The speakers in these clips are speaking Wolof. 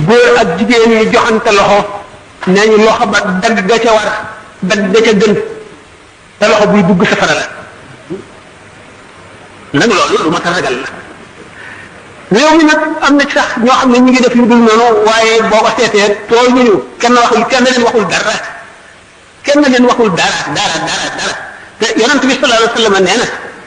góor ak jigéen ñi joxante loxo nee ñu loxo ba dagg ga ca war dagg ga ca gën te loxo buy dugg safara la nag loolu lu ma ta ragal la réew mi nag am na ci sax ñoo xam ne ñu ngi def yu dul noonu waaye boo ko seetee tool ñu kenn leen waxul dara te yonent bi sallallahu alayhi wa sallam nee na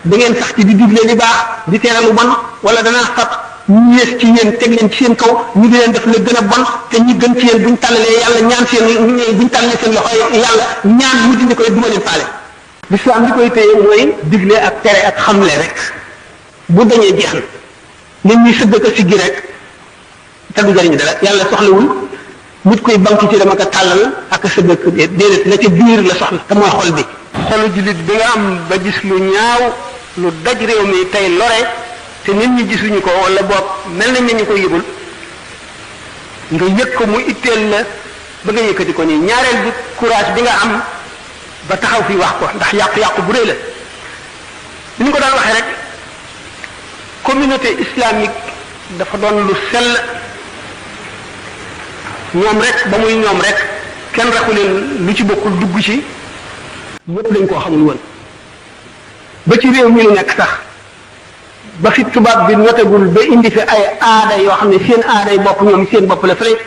da ngeen sax ci di digle li baax di tere lu bon wala danaa fab ñu yées ci yéen teg leen ci seen kaw ñu di leen def la gën a bon te ñi gën ci yéen buñ tàllalee yàlla ñaan seen buñ tàllalee seen loxo yàlla ñaan mu dindi koy duma leen faale. l'islam li koy téye mooy digle ak tere ak xamle rek bu dañee jeex na nit ñi sëgg ko siggi rek te du jariñ dara yàlla soxlawul nit koy banque ci dama ko tàllal ak sëgg ko déedéet la ca biir la soxla te mooy xol bi. xolu jullit bi nga am ba gis lu ñaaw lu daj réew mi tey lore te nit ñi gisuñu ko wala boog mel nañ ne ñu ko yëgul nga yëg ko mu itteel la ba nga yëkkati ko nii ñaareel bi courage bi nga am ba taxaw fi wax ko ndax yàqu-yàqu bu rëy la ni ñu ko daan waxee rek communauté islamique dafa doon lu sell ñoom rek ba muy ñoom rek kenn raxu leen lu ci bokkul dugg ci ñëpp dañ koo xamul woon ba ci réew mi lu nekk sax ba fi tubaab bi notagul ba indi fi ay aada yoo xam ne seen aada yi bopp ñoom seen bopp la fële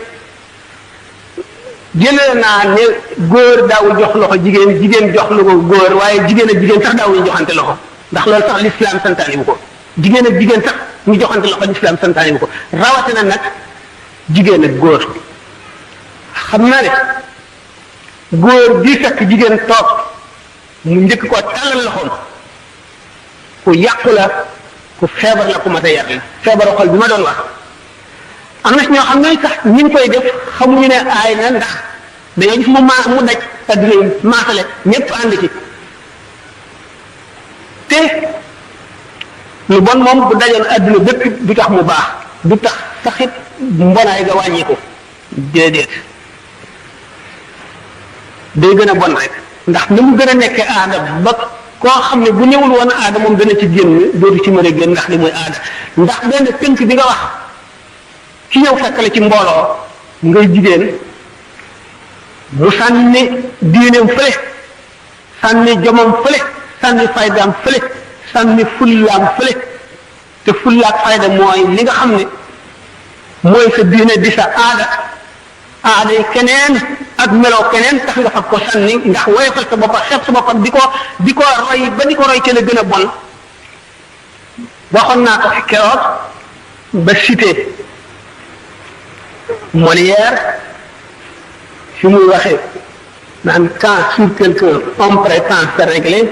jëlee naa ne góor daawul jox loxo jigéen jigéen jox lu ko góor waaye jigéen ak jigéen sax daawuñu joxante loxo ndax loolu sax l'islam santaane bu ko jigéen ak jigéen sax ñu joxante loxo l'islam santaane bu ko rawatina nag jigéen ak góor xam naa ne góor di fekk jigéen toog mu njëkk ko tàllal loxoom ku yàqu la ku feebar la ku mat a yar la feebaru xol bi ma doon wax am na si ñoo xam ne sax ñi ngi koy def xamuñu ne aay na ndax dañoo gis mu daj adduna yi maasale ñëpp ànd ci te lu bon moom bu dajoon adduna bépp du tax mu baax du tax saxit mbonaay ga wàññiku déedéet day gën a bon rek ndax ni mu gën a nekkee aada ba koo xam ne bu ñëwul woon aada moom dana ci génn dootu ci mën a génn ndax li mooy aada ndax benn tënk bi nga wax ki ñëw fekk la ci mbooloo ngay jigéen mu sànni diineem fële sànni jomam fële sànni faydaam fële sànni fullaam fële te fullaak fayda mooy li nga xam ne mooy sa diine di sa aada aada yi keneen ak meloo keneen tax nga fab ko sànni ndax woyofal sa boppam xeeb sa boppam di ko roy ba di ko roy ca la gën a bon waxoon naa ko fi keroog ba cité Molière fi muy waxee naan quand sur quelqu'un on prétend se régler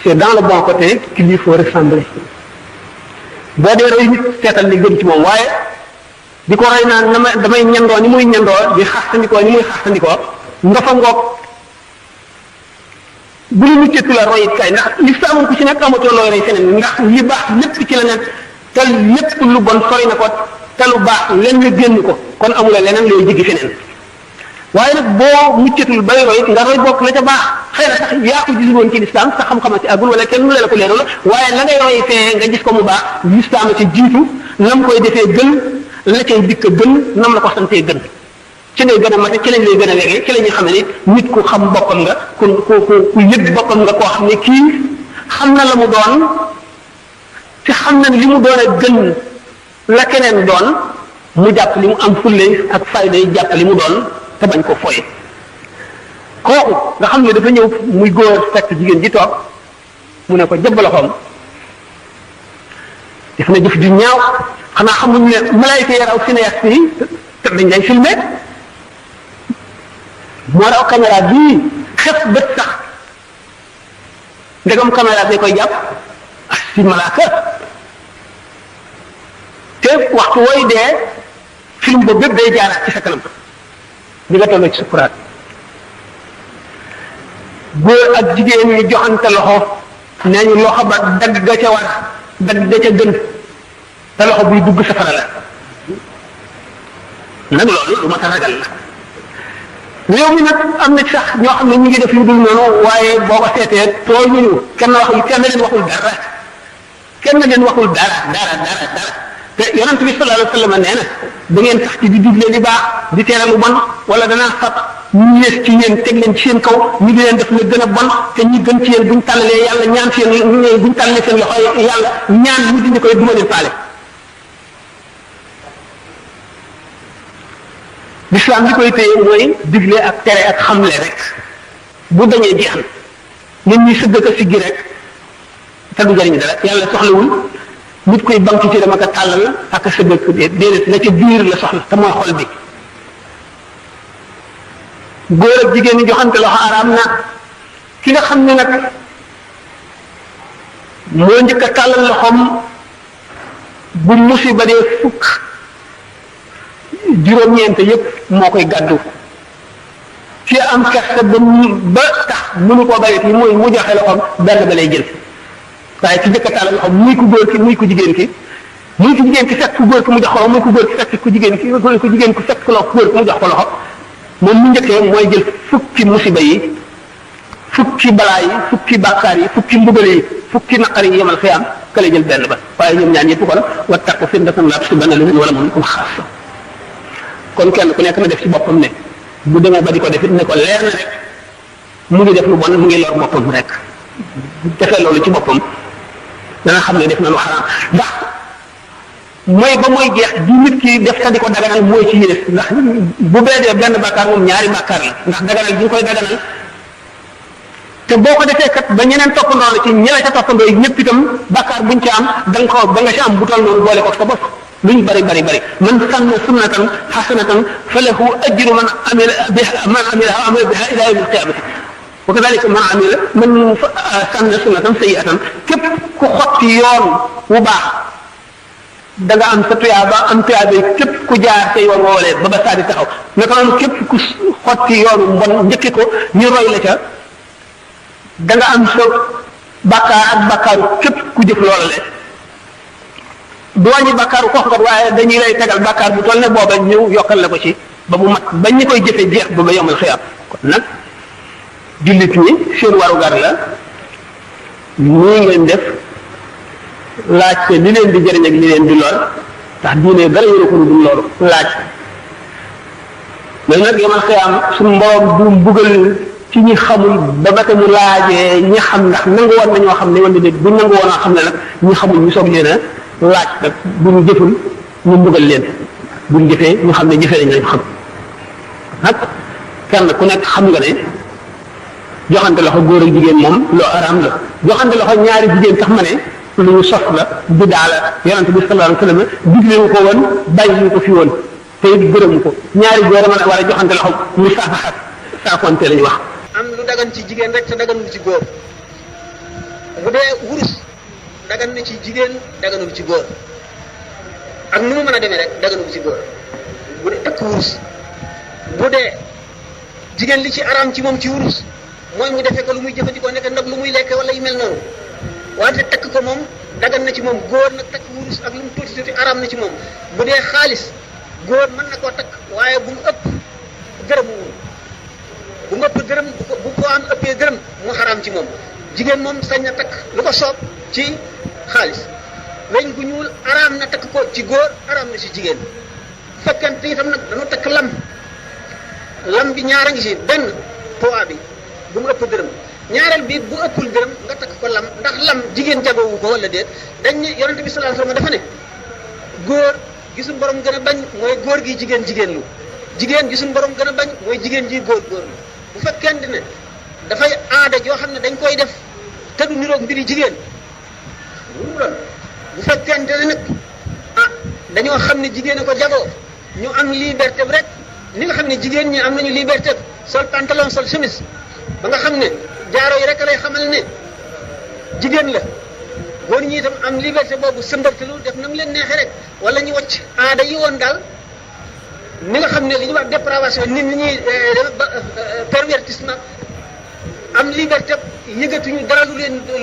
c'est dans le bon côté qu'il lui faut ressembler boo dee roy nit seetal li gën ci moom waaye di ko roy naan damay ñandoo ni muy ñandoo di xaxtandikoo ni muy xaxtandikoo nga fa ngoog bu lu muccatu la roy it kay ndax li sa amoon ku ci nekk amatoo looy roy feneen ndax li baax lépp ci la nekk te lépp lu bon sori na ko te lu baax len nga génn ko kon amula leneen looy jigi feneen waaye nag boo muccatul bay roy nga roy bokk la ca baax xëy na sax yaa ko gisul woon ci lislaam sa xam-xama ci àggul wala kenn mu la ko leeru la waaye la ngay roy fee nga gis ko mu baax lislaam ci jiitu nam koy defee gën la cay dikk gën nam la ko santee gën ci ngay gën a mate ci lañ lay gën a wegee ci la ñuy xam ne nit ku xam boppam nga ku yëg boppam nga koo xam ne kii xam na la mu doon te xam na li mu doon a gën la keneen doon mu jàpp li mu am fulle ak fayda yi jàpp li mu doon te bañ ko foye kooku nga xam ne dafa ñëw muy góor fekk jigéen ji toog mu ne ko jëbb loxoom def na jëf ju ñaaw xanaa xamuñ ne malaayika yi raw cinéaste yi te dañ lay filmé moo raw caméra bii xef bët sax ndegam caméra bi koy jàpp ak si malaaka te waxtu wooy dee film ba bépp day jaaraat ci sa kanam di nga tolloo ci sukuraat góor ak jigéen ñi joxante loxo nee ñu loxo ba dagg ga ca war dagg ga ca gën te loxo buy dugg safara la nag loolu lu ma ta ragal la réew mi nag am na sax ñoo xam ne ñu ngi def yu dul noonu waaye boo ko seetee tool ñu kenn leen waxul dara te yonent bi sallallahu alayhi wasallam nee na da ngeen sax ci di digle li baax di tere lu bon wala danaa fab ñu yées ci yéen teg leen ci seen kaw ñu di leen def la gën a bon te ñi gën ci yéen buñ tàllalee yàlla ñaan seen buñ tàllalee seen loxo yàlla ñaan ñu dindi koy duma leen faale. l'islam li koy téye mooy digle ak tere ak xamle rek bu dañee jeex na nit ñi sëgg ko siggi rek te du jariñ dara yàlla soxlawul nit koy bank ci dama ko tàllal la ak a sëgg ko déedéet la ca biir la soxla te mooy xol bi. góor ak jigéen ñi joxante loxo araam na ki nga xam ne nag moo njëkk a tàllal loxoom bu musiba dee fukk juróom-ñeent yépp moo koy gàddu ki am kersa ba tax mënu koo bayit yi mooy mu joxe loxoom benn ba lay jël waaye ki njëkk a tàllal loxoom muy ku góor ki muy ku jigéen ki muy ku jigéen ki fekk ku góor ki mu jox ko loxo muy ku góor ki fekk ku jigéen ki ku jigéen ku fekk ku góor ki mu jox ko loxo moom mu njëkkee mooy jël fukki musiba yi fukki balaa yi fukki bàkkaar yi fukki mbugal yi fukki naqar yi yemal xiyaam ka lay jël benn ba waaye ñoom ñaan yëpp kon wattaqu fitnatan laa tusiibanna llaziina zalamu minkum xaassa kon kenn ku nekk na def ci boppam ne bu demee ba di ko def it ne ko leer na rek mu ngi def lu bon mu ngi lor boppam rek bu defee loolu ci boppam dana xam ne def na lu xaraam ndax mooy ba mooy jeex di nit ki def ta di ko daganal mooy ci yées ndax bu beedee benn bàkkaar moom ñaari bàkkaar la ndax daganal bi nga koy daganal te boo ko defee kat ba ñeneen toppandoo la ci ñeneen ca toppandoo yi ñëpp itam bàkkaar buñ ci am da nga ko ba nga ci am bu toll noonu boole ko sa bopp luñ bari bari bari man sanna sunnatan hasanatan falahu ajru man amila biha ila yawm al-qiyamati wa kadhalika man sanna sunnatan sayyi'atan képp ku xotti yoon wu baax da nga am sa tuyaaba am tuyaaba képp ku jaar sa yoon woolee ba ba saa di taxaw naka noonu képp ku xotti yoonu mbon njëkki ko ñu roy la ca da nga am sa bàkkaar ak bàkkaaru képp ku jëf loola le du wàññi bàkkaaru kooku kat waaye dañuy lay tegal bàkkaar bu toll ne booba ñëw yokkal la ko ci ba mu mat bañ ñi koy jëfee jeex ba ba yomal xiyaam kon nag jullit ñi seen warugar la nii ngeen def laajte li leen di jëriñ ak li leen di lor ndax diine dara yëru ko lu dul loolu laaj mais nag yomal xiyaam suñu mborom du mbugal ci ñi xamul ba ba te mu laajee ñi xam ndax nangu woon na ñoo xam ne wala déet bu nangu woon a xam ne nag ñi xamul ñu soog leen a laaj nag bu ñu jëful ñu mbugal leen bu ñu jëfee ñu xam ne jëfee nañ lañ xam nag kenn ku nekk xam nga ne joxante loxo góor ak jigéen moom loo araam la joxante loxo ñaari jigéen sax ma ne lu ñu sos la bidaa la yonente bi sallallahu alayhi wasallam digle wu ko woon bàyyi ñu ko fi woon te it gërëmu ko ñaari góor a mën a war a joxante loxo ñu saafaxat saafonte lañu wax. am lu dagan ci jigéen rek te daganul ci góor bu dee wurus dagan na ci jigéen daganul ci góor ak nu mu mën a demee rek daganul ci góor bu dee takk wurus bu dee jigéen li ci araam ci moom ci wurus mooy mu defee ko lu muy jëfandikoo nekk ndab lu muy lekk wala yu mel noonu wante takk ko moom dagan na ci moom góor nag takk wurus ak lu mu tuuti tuuti araam na ci moom bu dee xaalis góor mën na koo takk waaye bu mu ëpp gërëm bu mu ëpp dërëm bu ko am ëppee dërëm mu xaraam ci moom jigéen moom sañ na takk lu ko soob ci xaalis weñ gu ñuul araam na takk ko ci góor araam na ci jigéen fekkente itam nag dañu takk lam bi ñaara ngi ci benn poids bi bu mu ëpp dërëm ñaareel bi bu ëppul dërëm nga takk ko lam ndax lam jigéen jagoowu ko wala déet dañ ne yonente bi sallallahu alayhi wasallam dafa ne góor gi suñu borom gën a bañ mooy góor gi jigéen lu jigéen gi suñu borom gën a bañ mooy jigéen ji góor lu bu fekkente ne dafay aada joo xam ne dañ koy def te du niroog mbiri jigéen bu fekkente ne nag dañoo xam ne jigéen a ko jagoo ñu am liberté bi rek ni nga xam ne jigéen ñi am nañu liberté sol pantalon sol chemise ba nga xam ne jaaro yi rek lay xamal ne jigéen la góor ñi itam am liberté boobu sëmbartalu def na mu leen neexee rek wala ñu wacc aada yi woon daal ni nga xam ne li ñuy wax dépravation nit ñi pervertissement am liberté yëgatuñu dara lu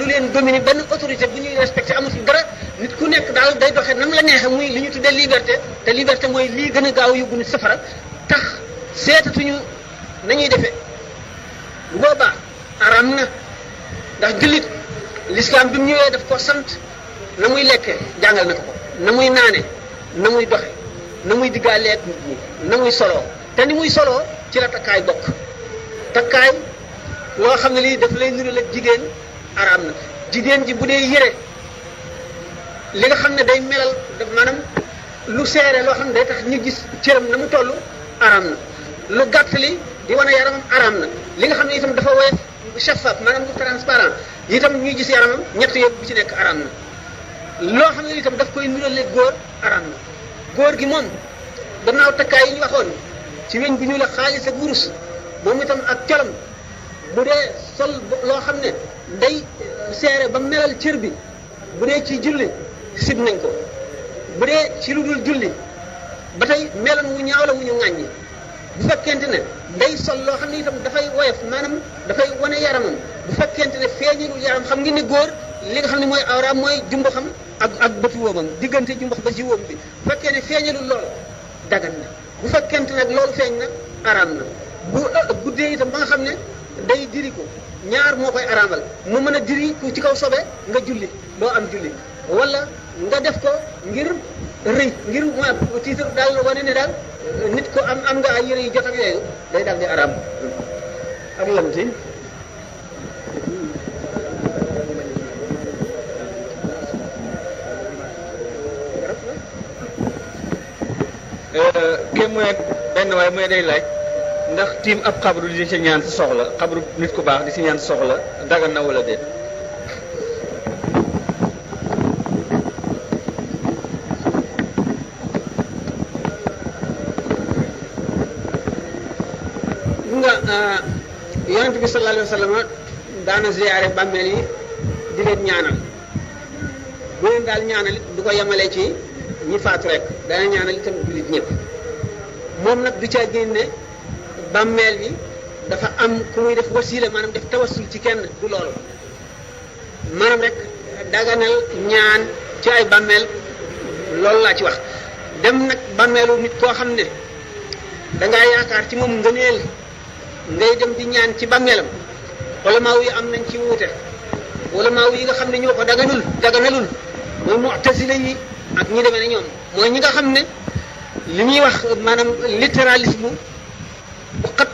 leen dominer benn autorité bu ñuy respecté amul fi dara nit ku nekk daal day doxee nam la neexee muy li ñu tuddee liberté te liberté mooy lii gën a gaaw yóbbu nit safara tax seetatuñu nañuy defee bu boobaa araam na ndax jullit l'islam bi mu ñëwee daf ko sant na muy lekkee jàngal na ko na muy naane na muy doxe na muy diggaaleeg nit ñi na muy soloo te ni muy soloo ci la takkaay bokk takkaay loo xam ne lii daf lay niru la jigéen araam na jigéen ji bu dee yére li nga xam ne day melal maanaam lu seere loo xam ne day tax ñu gis cëram na mu toll araam na lu gàtt li di wane yaramam araam na li nga xam ne itam dafa woyof shafaf maanaam lu transparent itam ñuy gis yaramam ñett yëpp bu ci nekk araam na loo xam ne itam daf koy nirale góor araam na góor gi moom gannaaw takkaay yi ñu waxoon ci weñ bi ñu la xaalis ak wurus moom itam ak colam bu dee sol loo xam ne day seere ba melal cër bi bu dee ci julli sib nañ ko bu dee ci lu dul julli ba tey melan wu ñaaw la wu ñu ŋàññi bu fekkente ne day sol loo xam ne itam dafay woyof maanaam dafay wane yaramam bu fekkente ne feeñalul yaram xam nga ne góor li nga xam ne mooy awraam mooy jumbo xam ak bëtu woomam diggante jumbox ba ci woom bi bu fekkee ne feeñalul loolu dagan na bu fekkente nag loolu feeñ na araam na bu guddee itam ba nga xam ne day diri ko ñaar moo koy araamal mu mën a diri ku ci kaw sobe nga julli doo am julli wala nga def ko ngir rëy ngir ma titre daal wane ne daal nit ko am nga ay yére yu jot ak yooyu day daal di araam ak lamti kéem mu ne benn waaye mu ne day laaj ndax tiim ab xabru di si ñaan si soxla xabru nit ku baax di si ñaan si soxla dagan na wala déet. nga yonent bi sallallahu alayhi wa sallam daana ziyaare bàmmeel yi di leen ñaanal bu leen daal ñaanal du ko yemale ci ñi faatu rek dana ñaanal itam jullit ñëpp moom nag du caa génne bàmmeel bi dafa am ku muy def wasiila maanaam def tawassul ci kenn du loolu maanaam rek daganal ñaan ci ay bàmmeel loolu laa ci wax dem nag bàmmeelu nit koo xam ne dangaa yaakaar ci moom ngëneel ngay dem di ñaan ci bàmmeelam wala maaw yi am nañ ci wuute wala maaw yi nga xam ne ñoo ko daganalul mooy mu'tazila yi ak ñi demee ne ñoom mooy ñi nga xam ne li ñuy wax maanaam littéralisme bu xat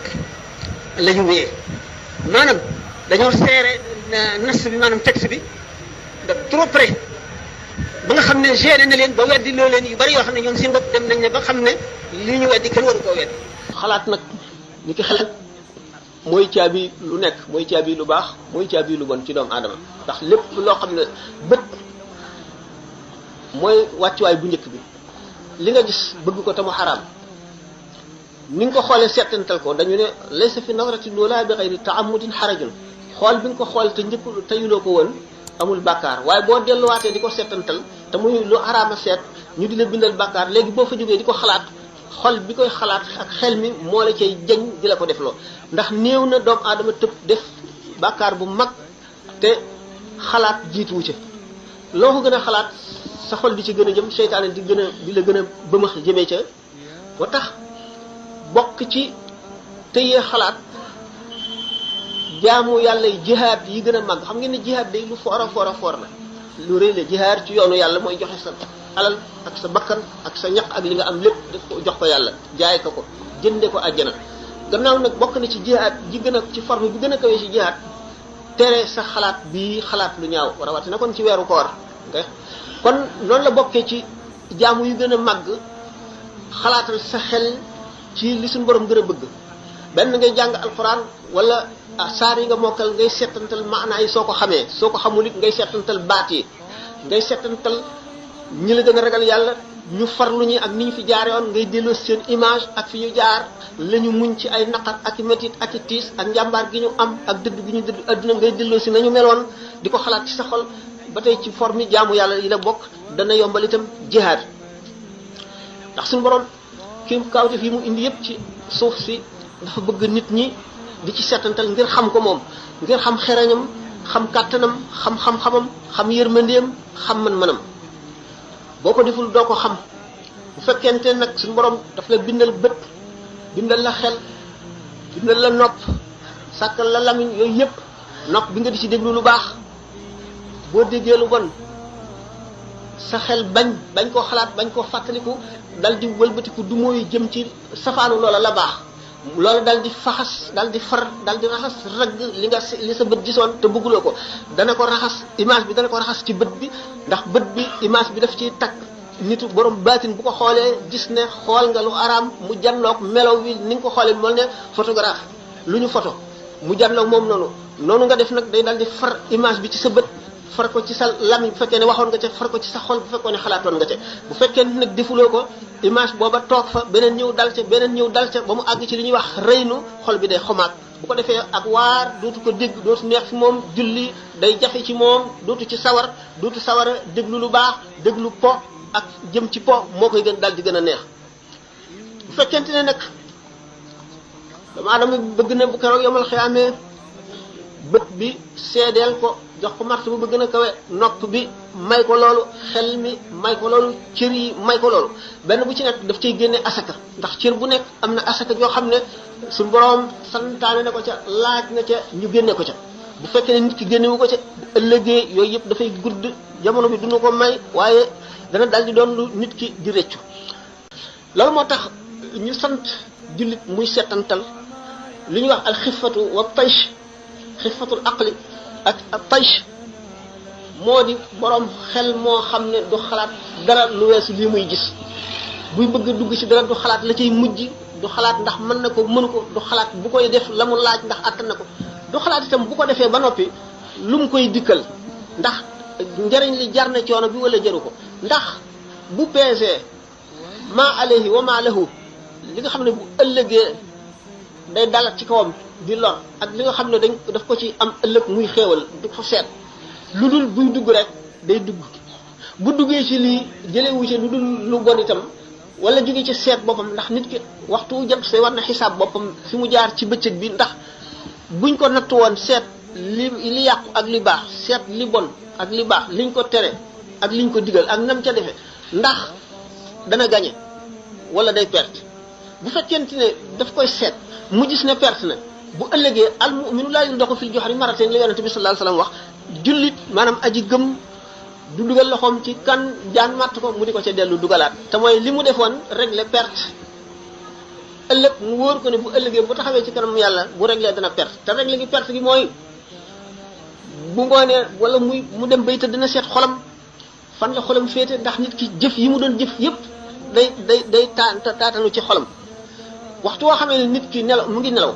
la ñu wéyee maanaam dañoo seere nas bi maanaam texte bi de trop près ba nga xam ne gêné na leen ba weddi loo leen yu bari yoo xam ne ñoom seen bopp dem nañ ne ba xam ne li ñu weddi kenn waru koo weddi xalaat nag ni ki xel mooy caabi lu nekk mooy caabi lu baax mooy caabi lu bon ci doomu aadama ndax lépp loo xam ne bët mooy wàccuwaay bu njëkk bi li nga gis bëgg ko te mu xaraam ni nga ko xoolee settantal ko dañu ne laysa fi nazratin wala bi xayri ta'ammudin xarajun xool bi nga ko xool te njëkk teyuloo ko woon amul bàkkaar waaye boo delluwaatee di ko settantal te muy lu xaraama seet ñu di la bindal bàkkaar léegi boo fa jógee di ko xalaat xol bi koy xalaat ak xel mi moo la cay jañ di la ko defloo ndax néew na doomu aadama tëb def bàkkaar bu mag te xalaat jiituwu ca loo ko gën a xalaat sa xol di ci gën a jëm seytaane di la gën a bëmax jëmee ca ba tax bokk ci tëyee xalaat jaamu yàlla jihaad yi gën a mag xam ngeen ne jihaad day lu foor a foor la lu rëy la jihaad ci yoonu yàlla mooy joxe sa alal ak sa bakkan ak sa ñaq ak li nga am lépp def ko jox ko yàlla jaay ko jënde ko àjjana gannaaw nag bokk na ci jihaad ji gën a ci forme bi gën a kawee ci jihaad tere sa xalaat bii xalaat lu ñaaw rawatina kon ci weeru koor kon noonu la bokkee ci jaamu yu gën a màgg xalaatal sa xel ci li suñu borom gën a bëgg benn ngay jàng alquran wala saar yi nga mokkal ngay settantal maanaa yi soo ko xamee soo ko xamul it ngay settantal baat yi ngay settantal ñi la gën a ragal yàlla ñu farlu ñi ak ni ñu fi jaare woon ngay delloo seen image ak fi ñu jaar la ñu muñ ci ay naqar ak i métit ak i tiis ak njàmbaar gi ñu am ak dëdd gi ñu dëdd adduna ngay delloo si nañu meloon di ko xalaat ci sa xol ba tey ci forme jaamu yàlla yi la bokk dana yombal itam jihaad ndax suñu borom ki kawtef yi mu indi yëpp ci suuf si dafa bëgg nit ñi di ci settantal ngir xam ko moom ngir xam xereñam xam kàttanam xam xam-xamam xam yërmandeem xam man-manam boo ko deful doo ko xam bu fekkente nag suñu borom daf la bindal bët bindal la xel bindal la nopp sàkkal la lamiñ yooyu yëpp nopp bi nga di ci déglu lu baax boo déggee lu bon sa xel bañ koo xalaat bañ koo fàttaliku dal di wëlbatiku du mooy jëm ci safaanu loola la baax loolu dal di faxas dal di far dal di raxas ragg li sa bët gisoon te bëgguloo ko dana ko raxas image bi dana ko raxas ci bët bi ndax bët bi image bi daf ciy takk nitu borom baatin bu ko xoolee gis ne xool nga lu araam mu janloog melaw wi ni nga ko xoolee mel ne photographe lu ñu photo mu janloog moom noonu nga def nag day dal di far image bi ci sa bët far ko ci sa lamiñ bu fekkee ne waxoon nga ca far ko ci sa xol bu fekkee ne xalaatoon nga ca bu fekkee ne nag defuloo ko image booba toog fa beneen ñëw dal ca ba mu àgg ci li ñuy wax rëynu xol bi day xomaat bu ko defee ak waar dootu ko dégg dootu neex fi moom julli day jafe ci moom dootu ci sawar dootu sawar a déglu lu baax déglu po ak jëm ci po moo koy gën dal di gën a neex bu fekkente ne nag dama adama bëgg na bu keroog yomal xiyaamee bët bi seedeel ko jox ko martaba bu gën a kawe nopp bi may ko loolu xel mi may ko loolu cër yi may ko loolu benn bu ci nekk daf cay génne asaka ndax cër bu nekk am na asaka yoo xam ne suñu boroom santaane na ko ca laaj na ca ñu génne ko ca bu fekkee ne nit ki génnewu ko ca bu ëllëgee yooyu yëpp dafay gudd jamono bi duñu ko may waaye dana dal di doon lu nit ki di rëccu loolu moo tax ñu sant jullit muy settantal li ñuy wax al xifatu wa taysh xifatul aqli ak taysh moo di borom xel moo xam ne du xalaat dara lu weesu lii muy gis buy bëgg a dugg ci dara du xalaat la cay mujj du xalaat ndax mën na ko mënu ko du xalaat bu koy def la mu laaj ndax attan na ko du xalaat itam bu ko defee ba noppi lu mu koy dikkal ndax njëriñ li jar na coono bi wala jaru ko ndax bu peesee maa alayhi wa maa lahu li nga xam ne bu ëllëgee day dalat ci kawam di lor ak li nga xam ne daf ko ci am ëllëg muy xéewal du ko seet lu dul buy dugg rek day dugg bu duggee ci lii jëlewu ci lu dul lu bon itam wala jóge ci seet boppam ndax nit ki waxtu jant say war na xisaab boppam fi mu jaar ci bëccëg bi ndax buñ ko nattu woon seet li yàqu ak li baax seet li bon ak li baax liñ ko tere ak liñ ko digal ak nam ca defe ndax dana gañe wala day perte bu fekkente ne daf koy seet mu gis ne perte na bu ëllëgee al mu'minu laa yundaxu fil juhri marratayn la yonente bi sallallahu alayhi wasallam wax jullit maanaam aji gëm du dugal loxoom ci kan jaan matt ko mu di ko ca dellu dugalaat te mooy li mu defoon régler perte ëllëg mu wóor ko ne bu ëllëgee bu taxawee ci kanam yàlla bu régler dana perte te régler gi perte gi mooy bu ngoonee wala mu dem bay tëdd dina seet xolam fan la xolam féete ndax nit ki jëf yi mu doon jëf yépp day taatanu ci xolam waxtu woo xamee ne nit ki nelaw mu ngi nelaw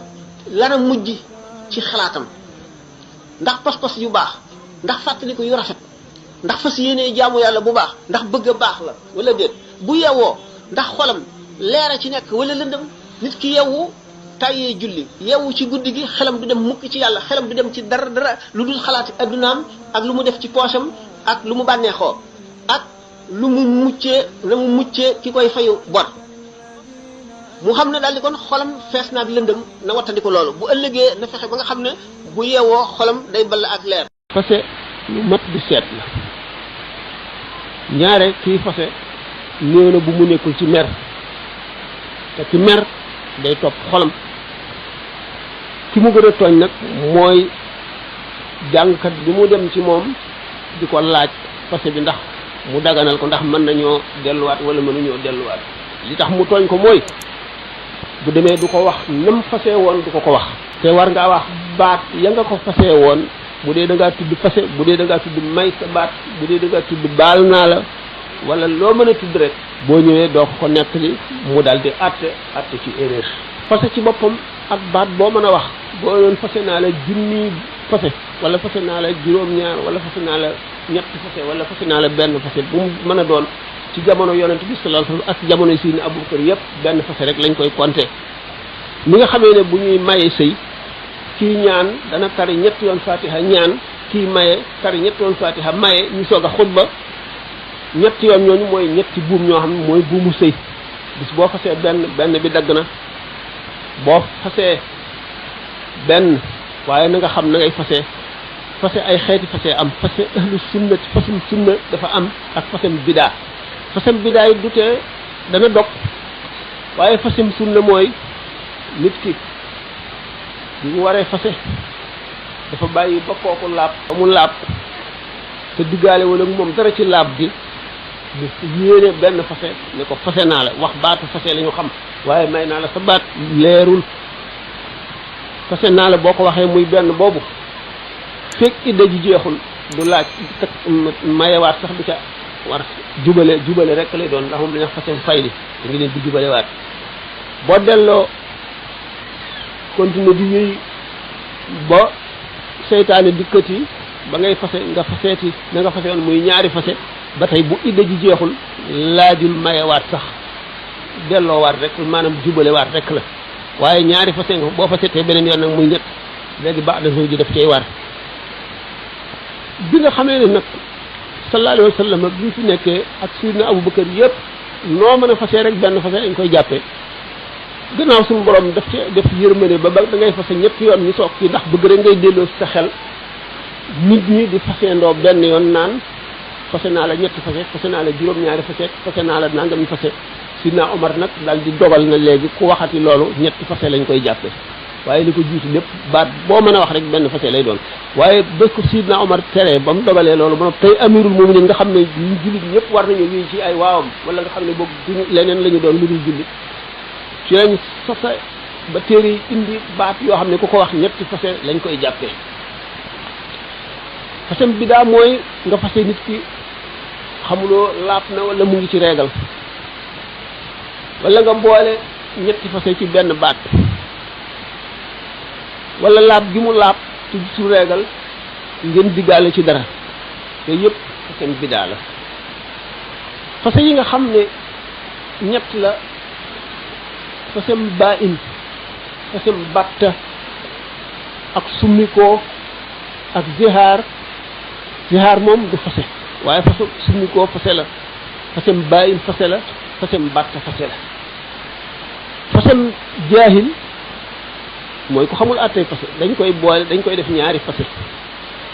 lana mujj ci xalaatam ndax pas-pas yu baax ndax fàttaliku yu rafet ndax fas yéenee jaamu yàlla bu baax ndax bëgg a baax la wala déet bu yewwoo ndax xolam leera ci nekk wala lëndëm nit ki yewwu tàyyee julli yewwu ci guddi gi xelam du dem mukk ci yàlla xelam du dem ci dara lu dul xalaati addunaam ak lu mu def ci poosam ak lu mu bànneexoo ak lu mu muccee ki koy fayu bor mu xam ne daal di kon xolam fees naag lëndëm na wattandiko loolu bu ëllëgee na fexe ba nga xam ne bu yeewoo xolam day ball ak leer fase lu mat di seet la ñaare kii fase néew na bu mu nekkul ci mer te ki mer day topp xolam ki mu gën a tooñ nag mooy jàngkat bi mu dem ci moom di ko laaj fase bi ndax mu daganal ko ndax mën nañoo delluwaat wala mënuñoo delluwaat li tax mu tooñ ko mooy bu demee du ko wax nam fase woon du ko wax te war ngaa wax baat ya nga ko fase woon bu dee da ngaa tudd fase bu dee da ngaa tudd may sa baat bu dee da ngaa tudd baal naa la wala loo mën a tudd rek boo ñëwee doo ko nettali mu daal di àtte ci erreur fase ci boppam ak baat boo mën a wax boo doon fase naa la junni fase wala fase naa la juróom-ñaar wala fase naa la ñetti fase wala fase naa la benn fase bu mu mën a doon ci jamono yonent bi sallallahu alayhi wasallam ak jamono Sayyidina Abubakar yépp benn fase rek lañ koy compter ni nga xamee ne bu ñuy maye sëy kii ñaan dana tari ñetti yoon fatiha ñaan kii maye tari ñetti yoon fatiha maye ñu soog a xutba ñetti yoon ñooñu mooy ñetti buum ñoo xam ne mooy buumu sëy bis boo fasee benn bi dagg na boo fasee benn waaye na nga xam na ngay fase ay xeeti fase am fase ahlu sunna fasum sunna dafa am ak fasem bidaa fasem bidaa yi du tee dana dog waaye fasem sunna mooy nit ki bi mu waree fase dafa bàyyi ba kooku laab ba mu laab te diggaale wala moom dara ci laab gi mu yéene benn fase ne ko fase naa la wax baatu fase la ñu xam waaye may naa la sa baat leerul fase naa la boo ko waxee muy benn boobu fekk idda ji jeexul du laaj mayewaat sax du ca war jubale rek lay doon ndax moom dañuy wax fase fay li da ngi leen di jubale waat boo delloo continuer di wéy ba seytaane dikkati ba ngay fase nga faseeti na nga fase woon muy ñaari fase ba tey bu idda ji jeexul laajul mayewaat sax delloowaat rek maanaam jubalewaat rek la waaye ñaari fase nga boo fasetee beneen yoon nag muy ñett léegi baax na soo ji daf cay war bi nga xamee ne nag sallallahu alayhi wa sallam bi fi nekkee ak Sayyidina Abubakar yëpp noo mën a fase rek benn fase dañ koy jàppee gannaaw suñu borom daf ci def yërmande ba da ngay fase ñetti yoon ñu soog ci ndax bëgg rek ngay delloo sa xel nit ñi di faseendoo benn yoon naan fase naa la ñetti fase naa la juróom-ñaari fase naa la nangam fase Sidna Omar nag daal di dogal na léegi ku waxati loolu ñetti fase lañ koy jàppe waaye li ko jiitu lépp baat boo mën a wax rek benn fase lay doon waaye bés ko Sidna Omar tere ba mu dogalee loolu ba tey amirul mu'minin nga xam ne ñu jullit ñëpp war nañu wéy ci ay waawam wala nga xam ne boog duñu leneen la ñu doon lu dul jullit ci lañ sosa ba téere yi indi baat yoo xam ne ku ko wax ñetti fase lañ koy jàppee fasem bi daa mooy nga fase nit ki xamuloo laap na wala mu ngi ci reegal wala nga boole ñetti fase ci benn baat wala laap gi mu laap ci su reegal ngeen diggaale ci dara te yëpp fasem bidaa la fase yi nga xam ne ñett la fasem baa in fasem batta ak summikoo ak zihaar moom du fase waaye fasem summikoo fase la fasem baa in fase la fasem batta fase la fasem jaahil mooy ku xamul àttee fase dañ koy boole dañ koy def ñaari fase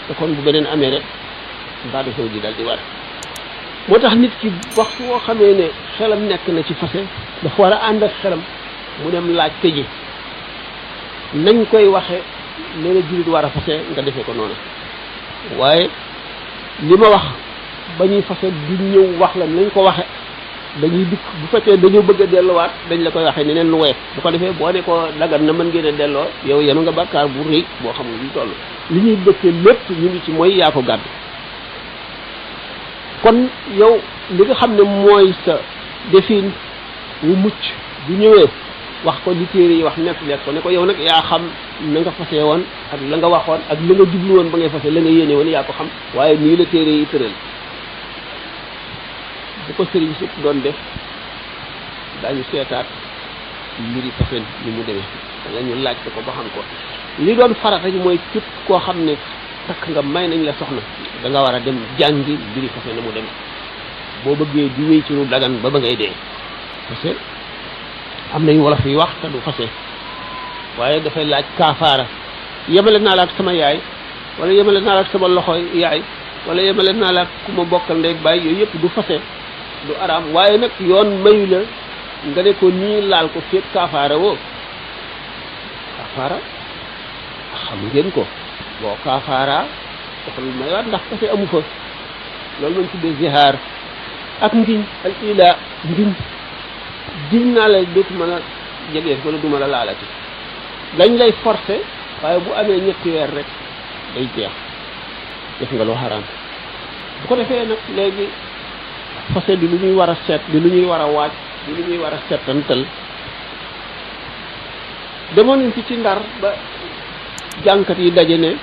te kon bu beneen amee rek baadu sow ji dal di war moo tax nit ki waxtu woo xamee ne xelam nekk na ci fase dafa war a ànd ak xelam mu dem laaj te ji nañ koy waxe nee na jullit war a fase nga defee ko noonu waaye li ma wax ba ñuy fase du ñëw wax la nañ ko waxe dañuy dikk bu fekkee dañoo bëgg a delluwaat dañ la koy waxee neneen lu woyof bu ko defee boo ne ko dagan na mën ngeen a delloo yow yenu nga bàkkaar bu rëy boo xamul lu toll li ñuy dëkkee lépp ñu ngi ci mooy yaa ko gàddu kon yow li nga xam ne mooy sa defin wu mucc bu ñëwee wax ko li téere yi wax nekk ko ne ko yow nag yaa xam na nga fase woon ak la nga waxoon ak la nga jublu woon ba ngay fase la nga yéene woon yaa ko xam waaye nii la téere yi tëral bu ko sëriñ si doon def daañu seetaat mbiri fasen ni mu demee wala ñu laaj ko ba xam ko li doon farata ji mooy képp koo xam ne takk nga may nañ la soxna da nga war a dem jàngi mbiri fasen na mu demee boo bëggee di wéy ci lu dagan ba ngay dee parce que am nañu wolof yi wax te du fase waaye dafay laaj kaafaara yemale naa la ak sama yaay wala yemale naa la ak sama loxo yaay wala yemale naa la ak ku ma bokkal ndey baay yooyu yëpp du fase du araam waaye nag yoon mayu la nga ne ko nii laal ko fépp kaafaara woo kaafaara xam ngeen ko boo kaafaara dafa lu maywaat ndax fase amu fa loolu lañ tuddee zihaar ak ngiñ al ila ngiñ giñ naa la dootuma la jege wala duma la laalati dañ lay forcer waaye bu amee ñetti weer rek day jeex def nga lu xaraam bu ko defee nag léegi fase di lu ñuy war a seet di lu ñuy war a waaj di lu ñuy war a seetantal demoon nañ fi ci Ndar ba jànkat yi daje ne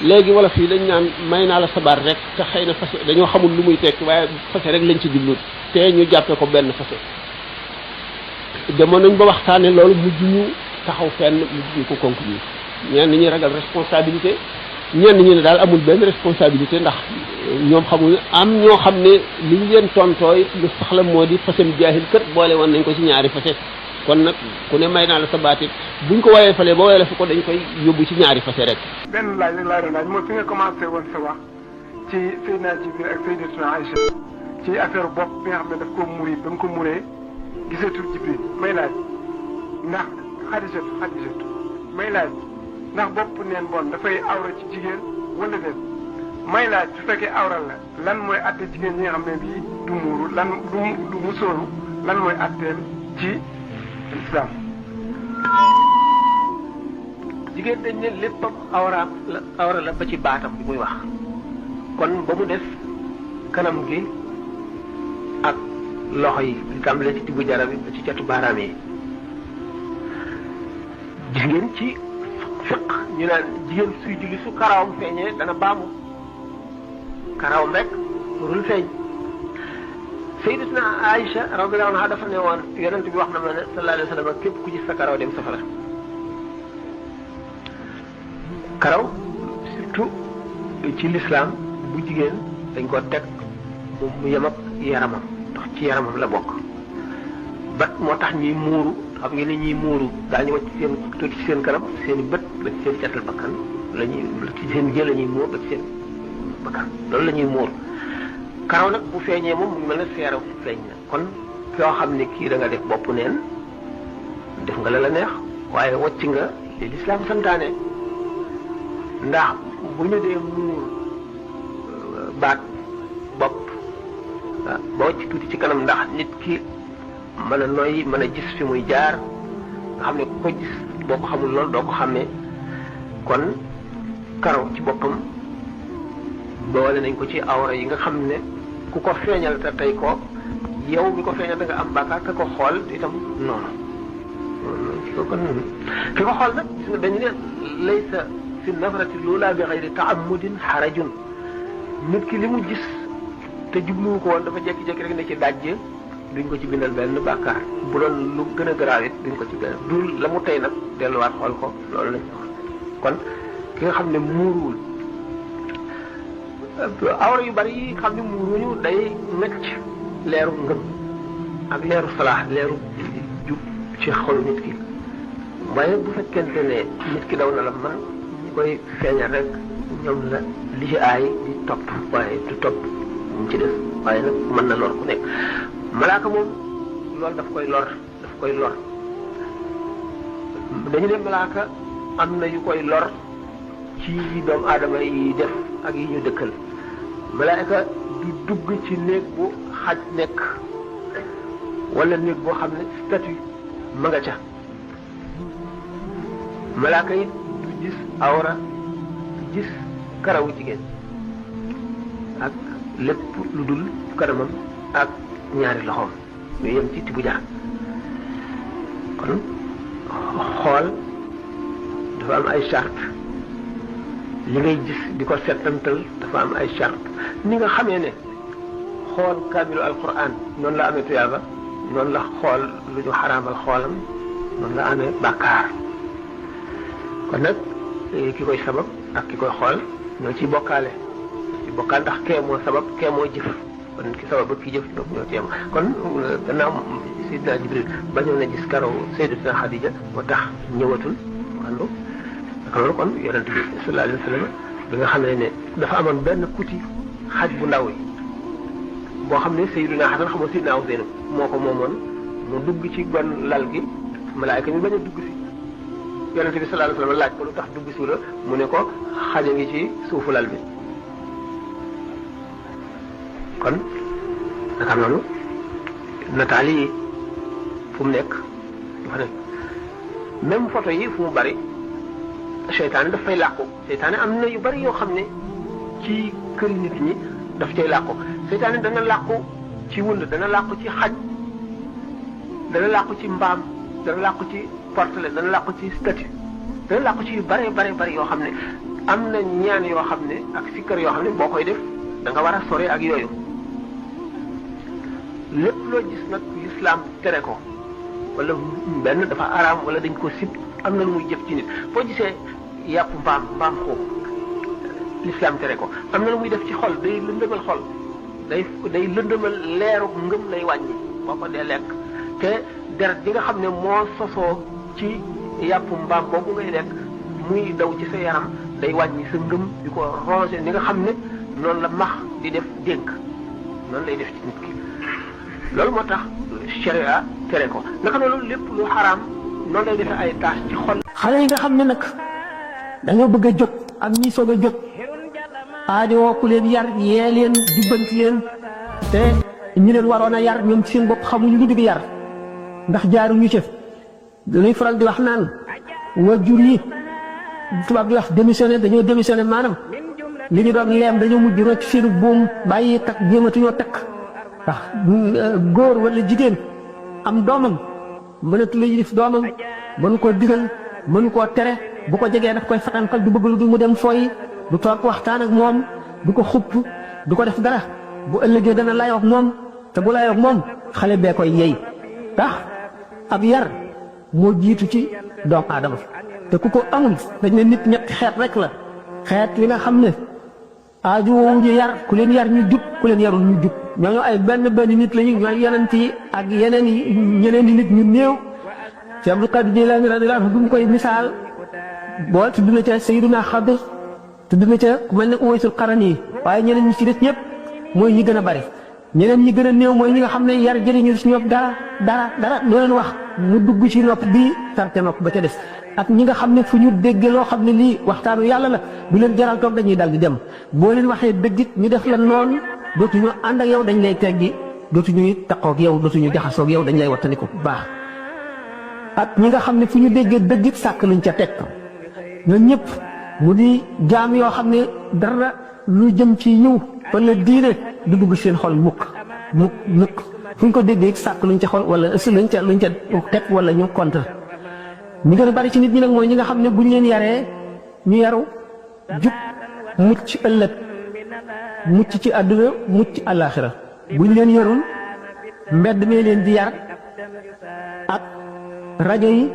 léegi wala fii dañ naan may naa la sabar rek te xëy na fase dañoo xamul lu muy tekki waaye fase rek lañ ci jublu te ñu jàppe ko benn fase demoon nañ ba waxtaane loolu mujj ñu taxaw fenn mujj ñu ko conclure ñenn ñi ragal responsabilité ñenn ñi ne daal amul benn responsabilité ndax ñoom xamuñu am ñoo xam ne li ñu leen tontooy lu saxla moo di fasem jaahil kët boole woon nañ ko ci ñaari fase kon nag ku ne may naa la sa baat it buñ ko woyee falee ba woyee la fi ko dañ koy yóbbu ci ñaari fase rek. benn laaj rek laa doon laaj mooy fi nga commencé woon sa wax ci Seydina Jibril ak Sayyidatuna Aïcha ci affaire bopp bi nga xam ne daf ko muri ba mu ko muree gisatul Jibril may laaj ndax Xadijatu may laaj ndax bopp neen bon dafay awra ci jigéen wala déet may laaj su fekkee awral la lan mooy atte jigéen ñi nga xam ne bii du muuru lan du musóoru lan mooy atteel ci islam. jigéen dañ ne léppam awra la ba ci baatam bi muy wax kon ba mu def kanam gi ak loxo yi di tàmbalee ci diggu jara bi ba ci catu baaraam yi. gis ngeen ci fiq ñu naan jigéen suy julli su karawam feeñee dana baamu karawam rek warul feeñ. Sayyidatuna Aïcha radiyallahu anha dafa ne woon yonent bi wax na ma ne sallallahu alayhi wa sallam képp ku gis sa karaw dem safara. karaw surtout ci l'islam bu jigéen dañ ko teg mu yem ak yaramam ndax ci yaramam la bokk bat moo tax ñuy muuru xam ngeen ne ñuy muuru daañu wacc seen tuuti ci seen kanam seen bët ba ci seen catal bakkan la ñuy ci seen jël la ñuy muur ba ci seen bakkan loolu la ñuy muur karaw nag bu feeñee moom mu ngi mel ne seeraw feeñ na kon koo xam ne kii da nga def bopp neen def nga la neex waaye wacc nga li l'islam santaane ndax bu ñu dee muur baat bopp ba wacc tuuti ci kanam ndax nit ki mën a noyyi mën a gis fi muy jaar nga xam ne ku ko gis boo ko xamul loolu doo ko xàmmee kon karaw ci boppam boole nañ ko ci awra yi nga xam ne ku ko feeñal te tey ko yow mi ko feeñal da nga am bàkkaar ka ko xool itam noonu ki ko xool nag gis nga dañu ne laysa fi nafrati lula bi xayri taamudin xarajun nit ki li mu gis te jubluwu ko woon dafa jekki-jekki rek ne ci dajje duñ ko ci bindal benn bàkkaar bu doon lu gën a garaaw it duñ ko ci benn du la mu tey nag delluwaat xool ko loolu lañ kon ki nga xam ne muuruwul awra yu bari yi xam ne muuruñu day mecc leeru ngëm ak leeru salaax leeru jub ci xolu nit ki waaye bu fekkente ne nit ki daw na la man ñi koy feeñal rek ñoom la li ci aay di topp waaye du topp mu ci def waaye nag mën na lor ku nekk malaaka moom loolu daf koy lor dañu ne malaaka am na yu koy lor ci doomu aadama yi def ak yi ñu dëkkal malaaka du dugg ci néeg bu xaj nekk wala néeg boo xam ne statut ma nga ca malaaka yi du gis awra du gis karawu jigéen ak lépp lu dul kanamam ak ñaari loxoom ñu yem ci tibu jaar kon xool dafa am ay charte li ngay gis di ko settantal dafa am ay charte ni nga xamee ne xool kaamilu alquran noonu la amee tuyaaba noonu la xool lu ñu xaraamal xoolam noonu la amee bàkkaar kon nag ki koy sabab ak ki koy xool ñoo ciy bokkaale ndax kee moo sabab kee moo jëf kon ki sabab ak ki jëf ñoo ci yem kon gannaaw Seydina Jibril bañoon na gis karaw Sayyidatuna Xadija moo tax ñëwatul andu naka loolu kon yonent bi sallallahu alayhi wa sallam bi nga xam ne dafa amoon benn kuti xaj bu ndaw yi boo xam ne Seydina Xasan xamoo Seydina Useynu moo ko moomoon mu dugg ci gon lal gi malaayka mi bañ a dugg si yonent bi sallallahu alayhi wa sallam laaj ko lu tax dugg si la mu ne ko xaja ngi ci suufu lal bi kon naka noonu nataal yi fu mu nekk dafa nekk même photo yi fu mu bari seytaane daf fay làqu seytaane am na yu bari yoo xam ne ci kër nit ñi daf cay làqu seytaane dana làqu ci wund dana làqu ci xaj dana làqu ci mbaam dana làqu ci portele dana làqu ci statue dana làqu ci yu bari yoo xam ne am na ñaan yoo xam ne ak sikkar yoo xam ne boo koy def da nga war a sore ak yooyu lépp loo gis nag l'islam tere ko wala benn dafa araam wala dañ ko sib am na lu muy jëf ci nit boo gisee yàpp mbaam xoox l'islam tere ko am na lu muy def ci xol day lëndëmal xol day lëndëmal leeru ngëm lay wàññi boo ko dee lekk te deret bi nga xam ne moo sosoo ci yàpp mbaam boobu ngay lekk muy daw ci sa yaram day wàññi sa ngëm di ko rongé ni nga xam ne noonu la max di def dénk noonu lay def ci nit ki loolu moo tax sharia tere ko naka noonu lépp lu xaraam noonu lay defee ay tâche ci xol. xale yi nga xam ne nag dañoo bëgg a jóg ak ñi soog a jóg aajowoo ku leen yar yee leen jubbanti leen te ñi leen waroon a yar ñoom ci seen bopp xamuñu lu dugg yar ndax jaaruñu ca dañuy faral di wax naan waajur yi tubaab di wax démissionné dañoo démissionné maanaam li ñu doon leem dañoo mujj rocc seenu buum bàyyi takk jéematuñoo takk ndax góor wala jigéen am doomam mënatu la yilif doomam mënu koo digal mënu koo tere bu ko jegee daf koy fatankal du bëgg lu dul mu dem fooyi du toog waxtaan ak moom du ko xupp du ko def dara bu ëllëgee dana layoog moom te bu layoog moom xale bee koy yey tax ab yar moo jiitu ci doomu aadama te ku ko amul dañ ne nit ñetti xeet rek la xeet yi nga xam ne aaju ñu yar ku leen yar ñu jub ku leen yarul ñu jub ñooñu ay benn nit lañu ñooy yonent yi ak yeneen yi ñeneen yi nit ñu néew ci Abdul Qadir Jilaani radiyallaahu anhu bu mu koy misaal boo tudd na ca Sayyiduna Xadir tudd na ca ku mel ne Uwaysul Qarani waaye ñeneen ñi ci des ñëpp mooy ñi gën a bari ñeneen ñi gën a néew mooy ñi nga xam ne yar jëriñu ci ñoom dara doo leen wax mu dugg ci nopp bii tarte nopp ba ca des ak ñi nga xam ne fu ñu dégg loo xam ne lii waxtaanu yàlla la du leen jaral toog dañuy dal di dem boo leen waxee dëggit ñu def la noonu dootuñu ànd ak yow dañ lay teggi dootuñu taqoog yow dootuñu jaxasoog yow dañ lay wattandiku bu baax ak ñi nga xam ne fu ñu déggee dëggit sàkk luñ ca teg ñoom ñëpp mu di jaam yoo xam ne dara lu jëm ci ñëw wala diine du dugg seen xol mukk fu ñu ko déggee sàkk luñ ca xol wala luñ ca teg wala ñu contre ñi gën a bari ci nit ñi nag mooy ñi nga xam ne buñ leen yaree ñu yaru jub mucc ëllëg mucc ci àdduna mucc àllaaxira buñ leen yarul mbedd mee leen di yar ak rajo yi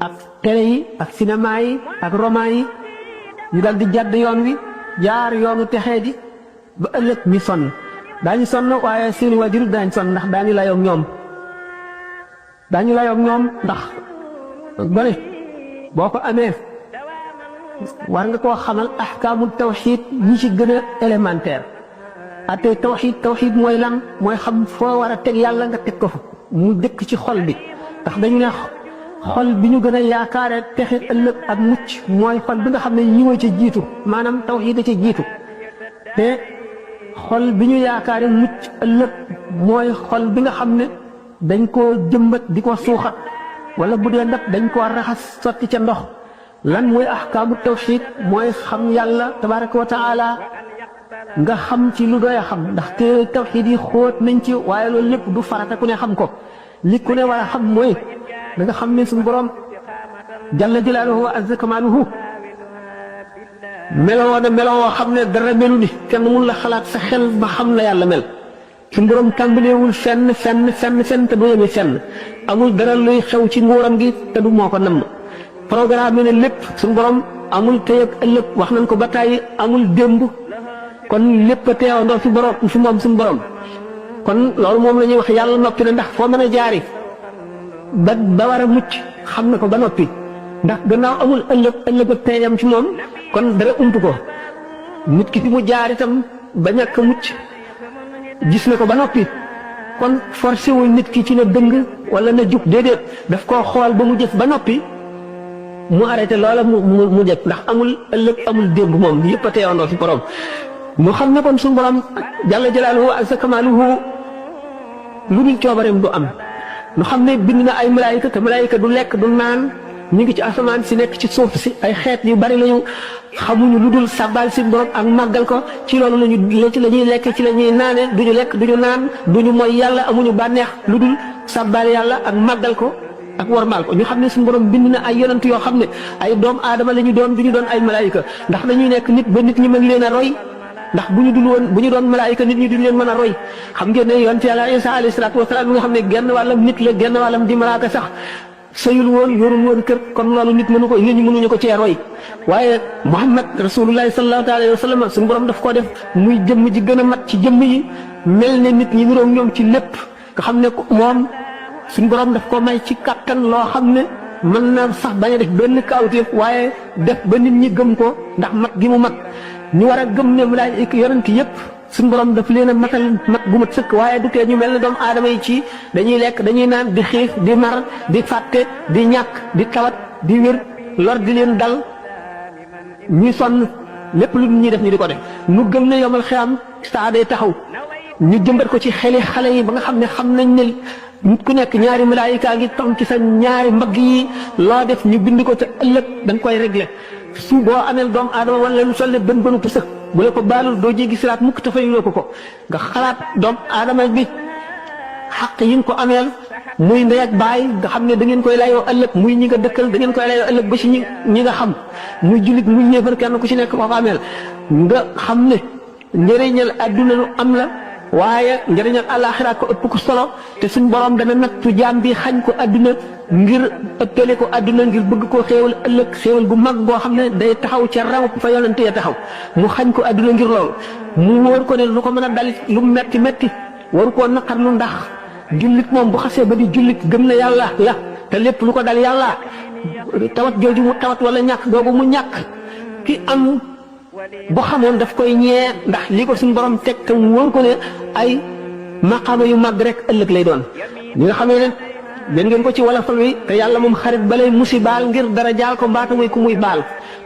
ak télé yi ak cinéma yi ak roman yi ñu dal di jàdd yoon wi jaar yoonu texee di ba ëllëg ñu sonn daañu sonn waaye seeni waajur daañu sonn ndax daañu layoog ñoom ndax gone boo ko amee war nga koo xamal ahkaamul tawxiid yi ci gën a élémentaire ate tawxiid mooy lan mooy xam foo war a teg yàlla nga teg ko fa mu dëkk ci xol bi ndax dañu ne xol bi ñu gën a yaakaare texe ëllëg ak mucc mooy xol bi nga xam ne ñi mooy ca jiitu maanaam tawxiid a ca jiitu te xol bi ñu yaakaare mucc ëllëg mooy xol bi nga xam ne dañ koo jëmbat di ko suuxat wala bu dee ndab dañ koo raxas sotti ca ndox lan mooy ahkaamu tawxiid mooy xam yàlla tabaraka wa taala nga xam ci lu doy a xam ndax te tawxiid yi xóot nañ ci waaye loolu lépp du farata ku ne xam ko li ku ne war a xam mooy da nga xam ne suñu borom jalla jalaaluhu wa azza kamaaluhu meloo na meloo xam ne dara melu ni kenn mun la xalaat sa xel ba xam la yàlla mel suñu borom tàmbaleewul fenn te du yemi fenn amul dara luy xew ci nguuram gi te du moo ko namm programme ne lépp suñu borom amul tey ak ëllëg wax nañ ko ba tàyyi amul démb kon lépp a teewandoo fi borom fi moom suñu borom kon loolu moom la ñuy wax yàlla noppi na ndax foo mën a jaari ba war a mucc xam na ko ba noppi ndax gannaaw amul ëllëg ak teeyam ci moom kon dara umtu ko nit ki fi mu jaar itam ba ñàkk mucc gis na ko ba noppi kon forcé wul nit ki ci na dëng wala na jub déedéet daf koo xool ba mu jëf ba noppi mu arrêté loola mu jëf ndax amul ëllëg amul démb moom yëpp a teewandoo fi borom mu xam ne kon suñu borom jalla jalaaluhu ak sa kamaaluhu lu dul coobareem du am nu xam ne bind na ay malaayika te malaayika du lekk du naan ñu ngi ci asamaan si nekk ci suuf si ay xeet yu bari lañu xamuñu lu dul sàbbaal si borom ak màggal ko ci loolu ci la ñuy lekk ci la ñuy naane duñu lekk duñu naan duñu mooy yàlla amuñu bànneex lu dul sàbbaal yàlla ak màggal ko ak warmaal ko ñu xam ne suñu borom bind na ay yonent yoo xam ne ay doom aadama la ñu doon duñu doon ay malaayika ndax dañuy nekk nit ba nit ñi mën leen a roy ndax bu ñu doon malaayika nit ñi duñu leen mën a roy xam ngeen ne yonent yàlla Isa alayhi salaatu wasalaam mi nga xam ne genn wàllam nit la genn wàllam di malaaka sax sëyul woon yorul woon kër kon loolu nit mënu ko nit ñi mënuñu ko cee roy waaye Muhammad rasulullahi sallallahu alayhi wa sallam suñu borom daf koo def muy jëmm ji gën a mat ci jëmm yi mel ne nit ñi niroog ñoom ci lépp nga xam ne moom suñu borom daf ko may ci kattan loo xam ne mën na sax bañ a def benn kawteef waaye def ba nit ñi gëm ko ndax mat gi mu mat ñu war a gëm ne malaayika yonent yépp suñu borom daf leen a matal mat gu mat sëkk waaye du tee ñu mel ne doomu aadama yi ci dañuy lekk dañuy naan di xiif di mar di fàtte di ñàkk di tawat di wér lor di leen dal ñuy sonn lépp lu ñuy def ñu di ko def nu gëm ne yomal xiyam saa day taxaw ñu jëmbat ko ci xeli xale yi ba nga xam ne xam nañ ne nit ku nekk ñaari malaayika ngi tom ci sa ñaari mbagg yi loo def ñu bind ko te ëllëg da nga koy régler su boo ameel doomu aadama wala lu toll bën bënu pësëg bu la ko baalul doo jéggi siraat mukk te fayuloo ko nga xalaat doomu aadama bi xaq yi nga ko ameel muy ndey ak baay nga xam ne da ngeen koy layoo ëllëg muy ñi nga dëkkal da ngeen koy layoo ëllëg ba ci ñi nga xam muy jullit muy ñéefar kenn ku ci nekk koo ko ameel nga xam ne njëriñal adduna lu am la waaye njëriñal àllaaxira ko ëpp ko solo te suñ borom dana nattu jaam bi xañ ko adduna ngir ëppale ko adduna ngir bëgg koo xéewal ëllëg xéewal gu mag boo xam ne day taxaw ca raw fa yonente ya taxaw mu xañ ko adduna ngir loolu mu wóor ko ne lu ko mën a dalit lu metti metti waru koo naqar lu ndax jullit moom bu xasee ba di jullit gëm na yàlla la te lépp lu ko dal yàlla tawat jooju mu tawat wala ñàkk googu mu ñàkk ki am boo xamoon daf koy ñee ndax lii ko suñu borom teg te mu wóor ko ne ay maqaama yu mag rek ëllëg lay doon li nga xamee ne den ngeen ko ci wala fal wi te yàlla moom xarit balay musibaal ngir dara jaal ko mbaata muy ku muy baal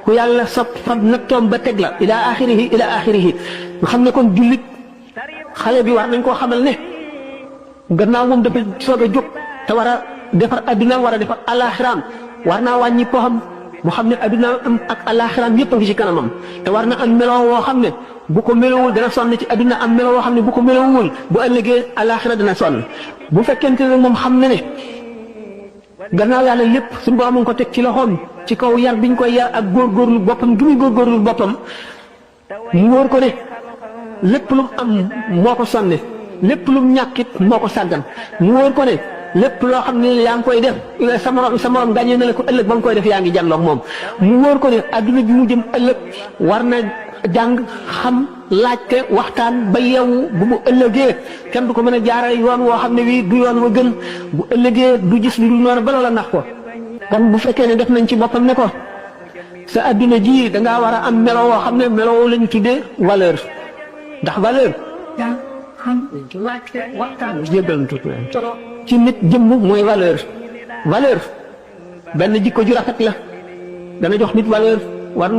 ku yàlla sob fab nattoom ba teg la ila axirihi nga xam ne kon jullit xale bi war nañ koo xamal ne gannaaw moom dafa soog a jóg te war a defar adduna war a defar alaxiraam war naa wàññi poxam mu xam ne adduna am ak alaxiraam yëpp a ngi ci kanamam te war na am meloo woo xam ne bu ko melowul dana sonn ci adduna am meloo woo xam ne bu ko melowul bu ëllëgee alaxira dana sonn bu fekkente ne moom xam na ne gannaaw yàlla lépp suñu borom mu ngi ko teg ci loxoom ci kaw yar biñ koy yar ak góorgóorlu boppam gi muy góorgóorlu boppam mu wóor ko ne lépp lu am moo ko sonne lépp lu mu ñàkkit moo ko sàggan mu wóor ko ne lépp loo xam ne yaa ngi koy def sa morom gàññee na la ko ëllëg ba nga koy def yaa ngi jàlloog moom mu wóor ko ne adduna bi mu jëm ëllëg war na jàng xam laajte waxtaan ba yeewu bu mu ëllëgee kenn du ko mën a jaarale yoon woo xam ne wii du yoon wa gën bu ëllëgee du gis lu dul noonu ba loola nax ko kon bu fekkee ne def nañ ci boppam ne ko sa adduna ji dangaa war a am melo woo xam ne melo la ñu tuddee valeur ndax valeur waxtaan jéggal ci nit jëmm mooy valeur benn jikko ju rafet la dana jox nit valeur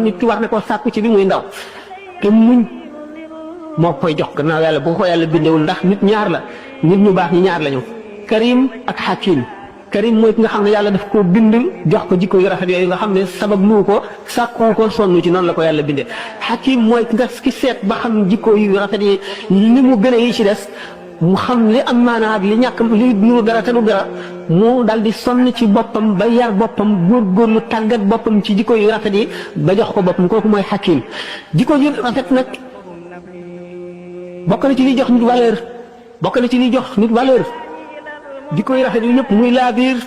nit ki war ne ko sàkku ci bi muy ndaw te muñ moo koy jox gannaaw yàlla bu ko yàlla bindewul ndax nit ñaar la nit ñu baax ñi ñaar lañu karim ak hakim karim mooy ki nga xam ne yàlla daf koo bind jox ko jikko yu rafet yooyu nga xam ne sabab lu ko sàkku ko sonn ci noonu la ko yàlla bindee hakim mooy ki seet ba xam jikko yu rafet yi li mu gën a yi ci des mu xam li am maanaa ak li ñàkk li nuru dara te du dara mu dal di sonn ci boppam ba yar boppam góorgóorlu tàggat boppam ci jikko yu rafet yi ba jox ko boppam kooku mooy hakim jikko yu rafet nag bokk na ci liy jox nit valeur jikko yu rafet yu ñëpp muy laabiir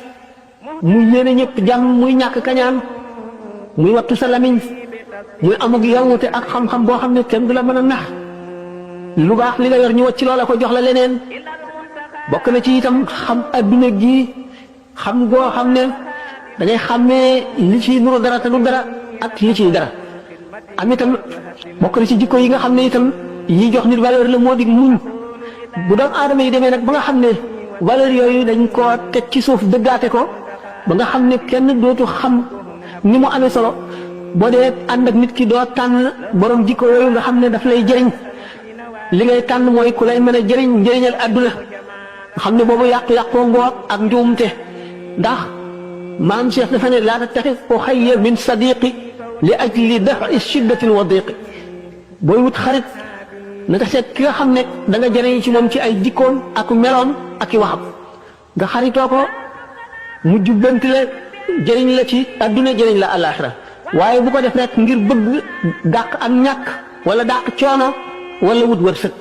muy yéene ñëpp jàmm muy ñàkk kañaan muy wattu sa lamiñ muy am ak yawute ak xam-xam boo xam ne kenn du la mën a nax lu baax li nga yor ñu wacc loola ko jox la leneen bokk na ci itam xam adduna gi xam goo xam ne da ngay xàmmee li ci nuru dara te du dara ak li ciy dara am itam bokk na ci jikko yi nga xam ne itam yi jox nit valeur la moo di muñ bu doomu aadama yi demee nag ba nga xam ne valeur yooyu dañ koo teg ci suuf dëggaate ko ba nga xam ne kenn dootu xam ni mu amee solo boo dee ànd ak nit ki doo tànn borom jikko yooyu nga xam ne daf lay jëriñ li ngay tànn mooy ku lay mën a njëriñal adduna nga xam ne boobu yàqu-yàqoo ngoog ak njuumte ndax maam Cheikh dafa ne laa tattaxis uxayya min sadiqi li ajli dafi shiddatin wa diqi booy wut xarit nanga seet ki nga xam ne da nga jëriñ ci moom ci ay jikkoom ak meloom ak i waxam nga xaritoo ko mu jubbanti la jëriñ la ci adduna jëriñ la àllaaxira waaye bu ko def rek ngir bëgg dàq ak ñàkk wala dàq coono wala wut wërsëg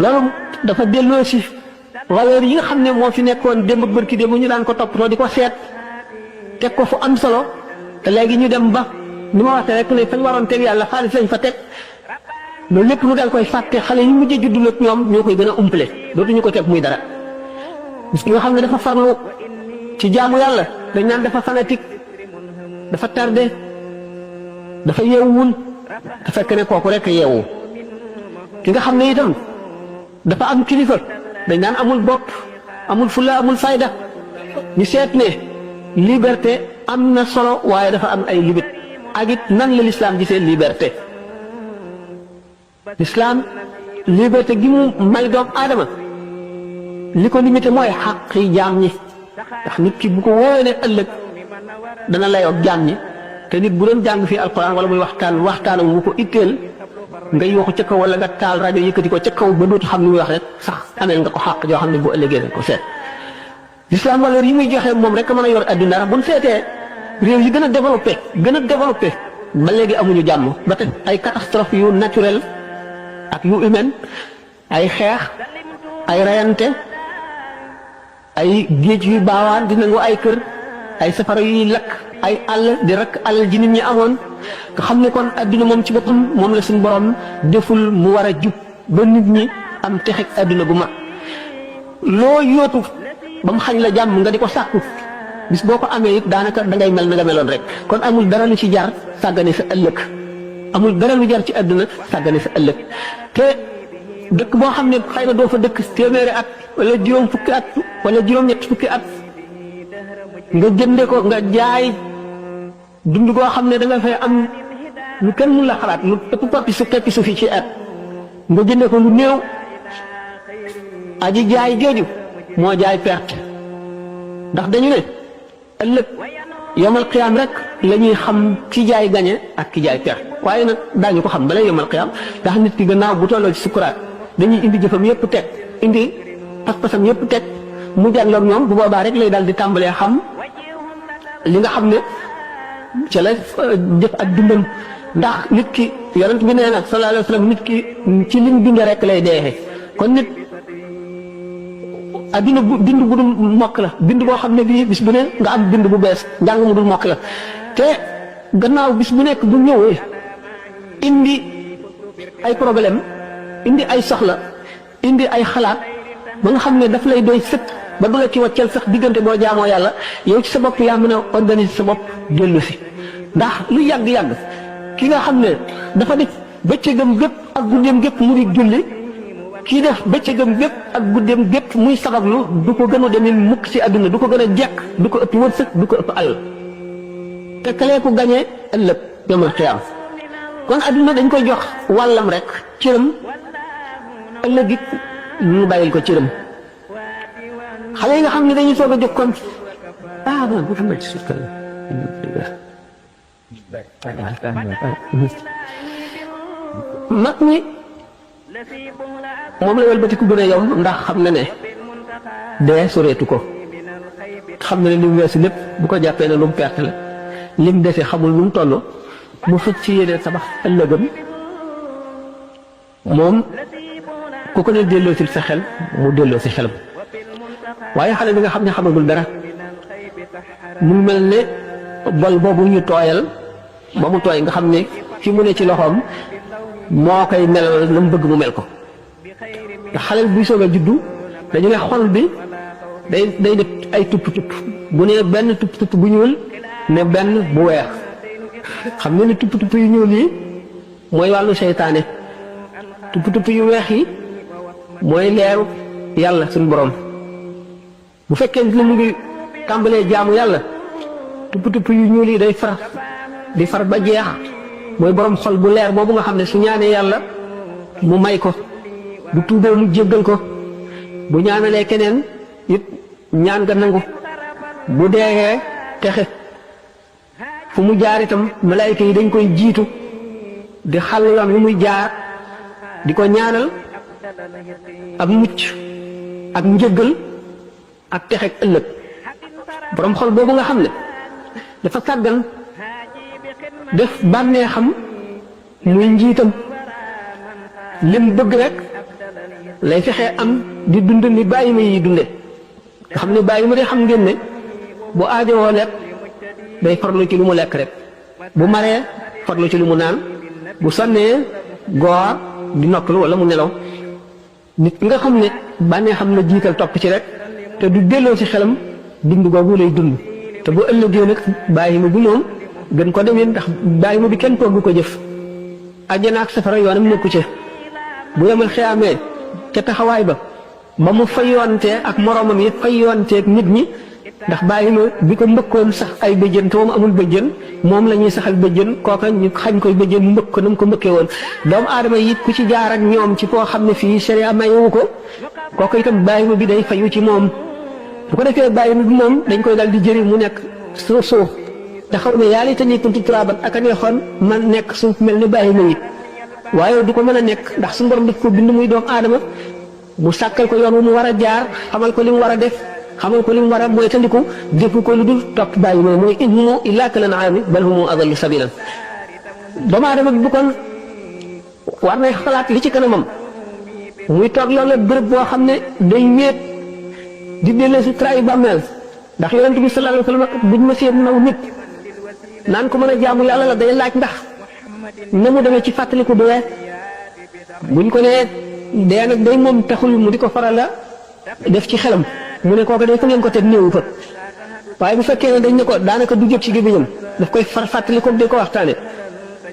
loolu dafa delloo si valeur yi nga xam ne moo fi nekkoon démb ak bërki démb ñu daan ko toppatoo di ko seet teg ko fu am solo te léegi ñu dem ba ni ma waxee rek ne fañ waroon teg yàlla xaalis lañ fa teg loolu lépp lu dal koy fàtte xale yi mujjee juddu ak ñoom ñoo koy gën a umpale dootuñu ko teg muy dara gis nga xam ne dafa farlu ci jaamu yàlla dañ naan dafa fanatique dafa tardé dafa yeewul te fekk ne kooku rek yeewu ki nga xam ne itam dafa am kilifa dañ naan amul bopp amul fulla amul fayda ñu seet ne liberté am na solo waaye dafa am ay limite ak it nan la l'islam gisee liberté. l'islam liberté gi mu may doomu aadama li ko limité mooy xaq yi jaam ñi ndax nit ki bu ko wóoree ne ëllëg dana layoog jaam ñi te nit bu doon jàng fii alquran wala muy waxtaanam mu ko itteel nga yooxu ca kaw wala nga taal rajo yëkkati ko ca kaw ba dootu xam ni muy wax rek sax amee nga ko xaq joo xam ne bu ëllëgee dañ ko seet. l'islam valeur yi muy joxe moom rek mën a yor adduna ndax bu ñu seetee réew yi gën a développé ba léegi amuñu jàmm ba tey ay catastrophe yu naturel ak yu humaine ay xeex ay rayante ay géej yu baawaan di nangu ay kër ay safara yuy lakk ay àll di rakk àll ji nit ñi amoon nga xam ne kon adduna moom ci boppam moom la suñu borom deful mu war a jub ba nit ñi am texeg adduna bu mag loo yóotu ba mu xañ la jàmm nga di ko sàkku bis boo ko amee it daanaka dangay mel na nga meloon rek kon amul dara lu ci jar sàggane sa ëllëg amul dara lu jar ci àdduna sàggane sa ëllëg te dëkk boo xam ne xëy na doo fa dëkk téeméeri at wala juróom fukki at wala juróom-ñett fukki at nga jënde ko nga jaay dund goo xam ne da nga fay am lu kenn mun la xalaat lu ëpp tekki su fi ci at nga jënde ko lu néew aji jaay jooju moo jaay perte ndax dañu ne ëllëg yomal xiyaam rek la ñuy xam ki jaay gañe ak ki jaay perte waaye nag daañu ko xam balay yomal xiyaam ndax nit ki gannaaw bu tolloo ci sukuraat dañuy indi jëfam yépp teg indi pas-pasam yépp teg mu jànloog ñoom bu boobaa rek lay daal di tàmbalee xam li nga xam ne ca la jëf ak dundam ndax nit ki yonent bi nee na sallallahu alayhi wa sallam nit ki ci lim dund rek lay deexee kon nit adduna bu bind bu dul mokk la bind boo xam ne bii bis bu ne nga am bind bu bees njàng mu dul mokk la te gannaaw bis bu nekk bu ñëwee indi ay problème indi ay soxla indi ay xalaat ba nga xam ne daf lay doy sëkk ba du la ci wàccal sax diggante boo jaamoo yàlla yow ci sa bopp yaa mën a organiser sa bopp dellu si ndax lu yàgg-yàgg ki nga xam ne dafa def bëccëgam gépp ak guddeem gépp mu di julli kii def bëccëgam gépp ak guddeem gépp muy sabablu du ko gën a demee mukk ci àdduna du ko gën a jekk du ko ëpp wërsëg du ko ëpp alal te kalee ko gañee ëllëg yomal xiyaam kon àdduna dañ koy jox wàllam rek cëram ëllëg it ñu bàyyil ko cëram xale yi nga xam ne dañuy soog a jóg kon bu fi ci suuf mag ñi moom la wëlbatiku gën a yow ndax xam na ne dee soreetu ko xam na ne li mu weesu lépp bu ko jàppee ne lu mu perte la lim dese xamul lu mu toll mu fëcc ci yéene tabax ëllëgam moom ku ko ne delloo si sa xel mu delloo si xelam waaye xale bi nga xam ne xamagul dara mu mel ne bol boobu ñu tooyal ba mu tooy nga xam ne fi mu ne ci loxoom moo koy melal na mu bëgg mu mel ko ndax xale buy soog a juddu dañu ne xol bi day def ay tupp-tupp bu ne benn tupp-tupp bu ñuul ne benn bu weex xam nga ne tupp-tupp yu ñuul yi mooy wàllu seytaane tupp-tupp yu weex yi mooy leeru yàlla suñu borom bu fekkee ne mu ngi tàmbalee jaamu yàlla tupp-tupp yu ñuul yi day far di far ba jeex mooy borom xol bu leer boobu nga xam ne su ñaanee yàlla mu may ko bu tuubee mu jéggal ko bu ñaanalee keneen it ñaan nga nangu bu deexee texe fu mu jaar itam malaayika yi dañ koy jiitu di xàll yoon wi muy jaar di ko ñaanal ak mucc ak njëggal ak texek ëllëg borom xol boobu nga xam ne dafa sàggan def bànnee xam muy njiitam lim bëgg rek lay fexee am di dund ni bàyyi ma yi dunde nga xam ne bàyyi ma de xam ngeen ne bu aajowoo lekk day farlu ci lu mu lekk rek bu maree farlu ci lu mu naan bu sonnee goor di noppalu wala mu nelaw nit nga xam ne bànnee xam na jiital topp ci rek te du delloo ci xelam dund googu lay dund te bu ëllëgee nag bàyyi ma bu moom gën ko demee ndax bàyyi ma bi kenn togg ko jëf àjjana ak safara yoonam nekku ci bu yemal xiyaamee ca taxawaay ba mu fayoonte ak moroomam yi fayoonteeg nit ñi ndax bàyyi ma bi ko mbëkkoon sax ay bëjjën te moom amul bëjjën moom la ñuy saxal bëjjën kooka ñu xañ koy bëjjën mu mbëkk ko na mu ko mbëkkee woon doomu aadama it ku ci jaar ak ñoom ci foo xam ne fii sharia mayewu ko kooka itam bàyyi ma bi day fayu ci moom bu ko defee bàyyi ma bi moom dañ koy dal di jëri mu nekk suuf te xaw ne yàlla itam kuntu turaaban ak a neexoon man nekk suuf mel ni bàyyi ma it waaye du ko mën a nekk ndax suñu borom daf ko bind muy doomu aadama mu sàkkal ko yoon wu mu war a jaar xamal ko li mu war a def xamal ko li mu war a mooy tandiku defu ko lu dul topp bàyyi ma mooy in humu illaa kal an'aami bal humu adallu sabiilan doomu aadama bi bu kon war nay xalaat li ci kanamam muy toog loolu bërëb boo xam ne day wéet di delloo si traay bàmmeel ndax yonent bi sallallahu alayhi wa sallam buñ ma seen naw nit naan ko mën a jaamu yàlla la day laaj ndax na mu demee ci fàttaliku dee buñ ko nee dee nag day moom taxul mu di ko faral la def ci xelam mu ne kooku day fa ngeen ko teg néewu fa waaye bu fekkee ne dañ ne ko daanaka du jóg ci gémmiñam daf koy fàttaliku di ko waxtaane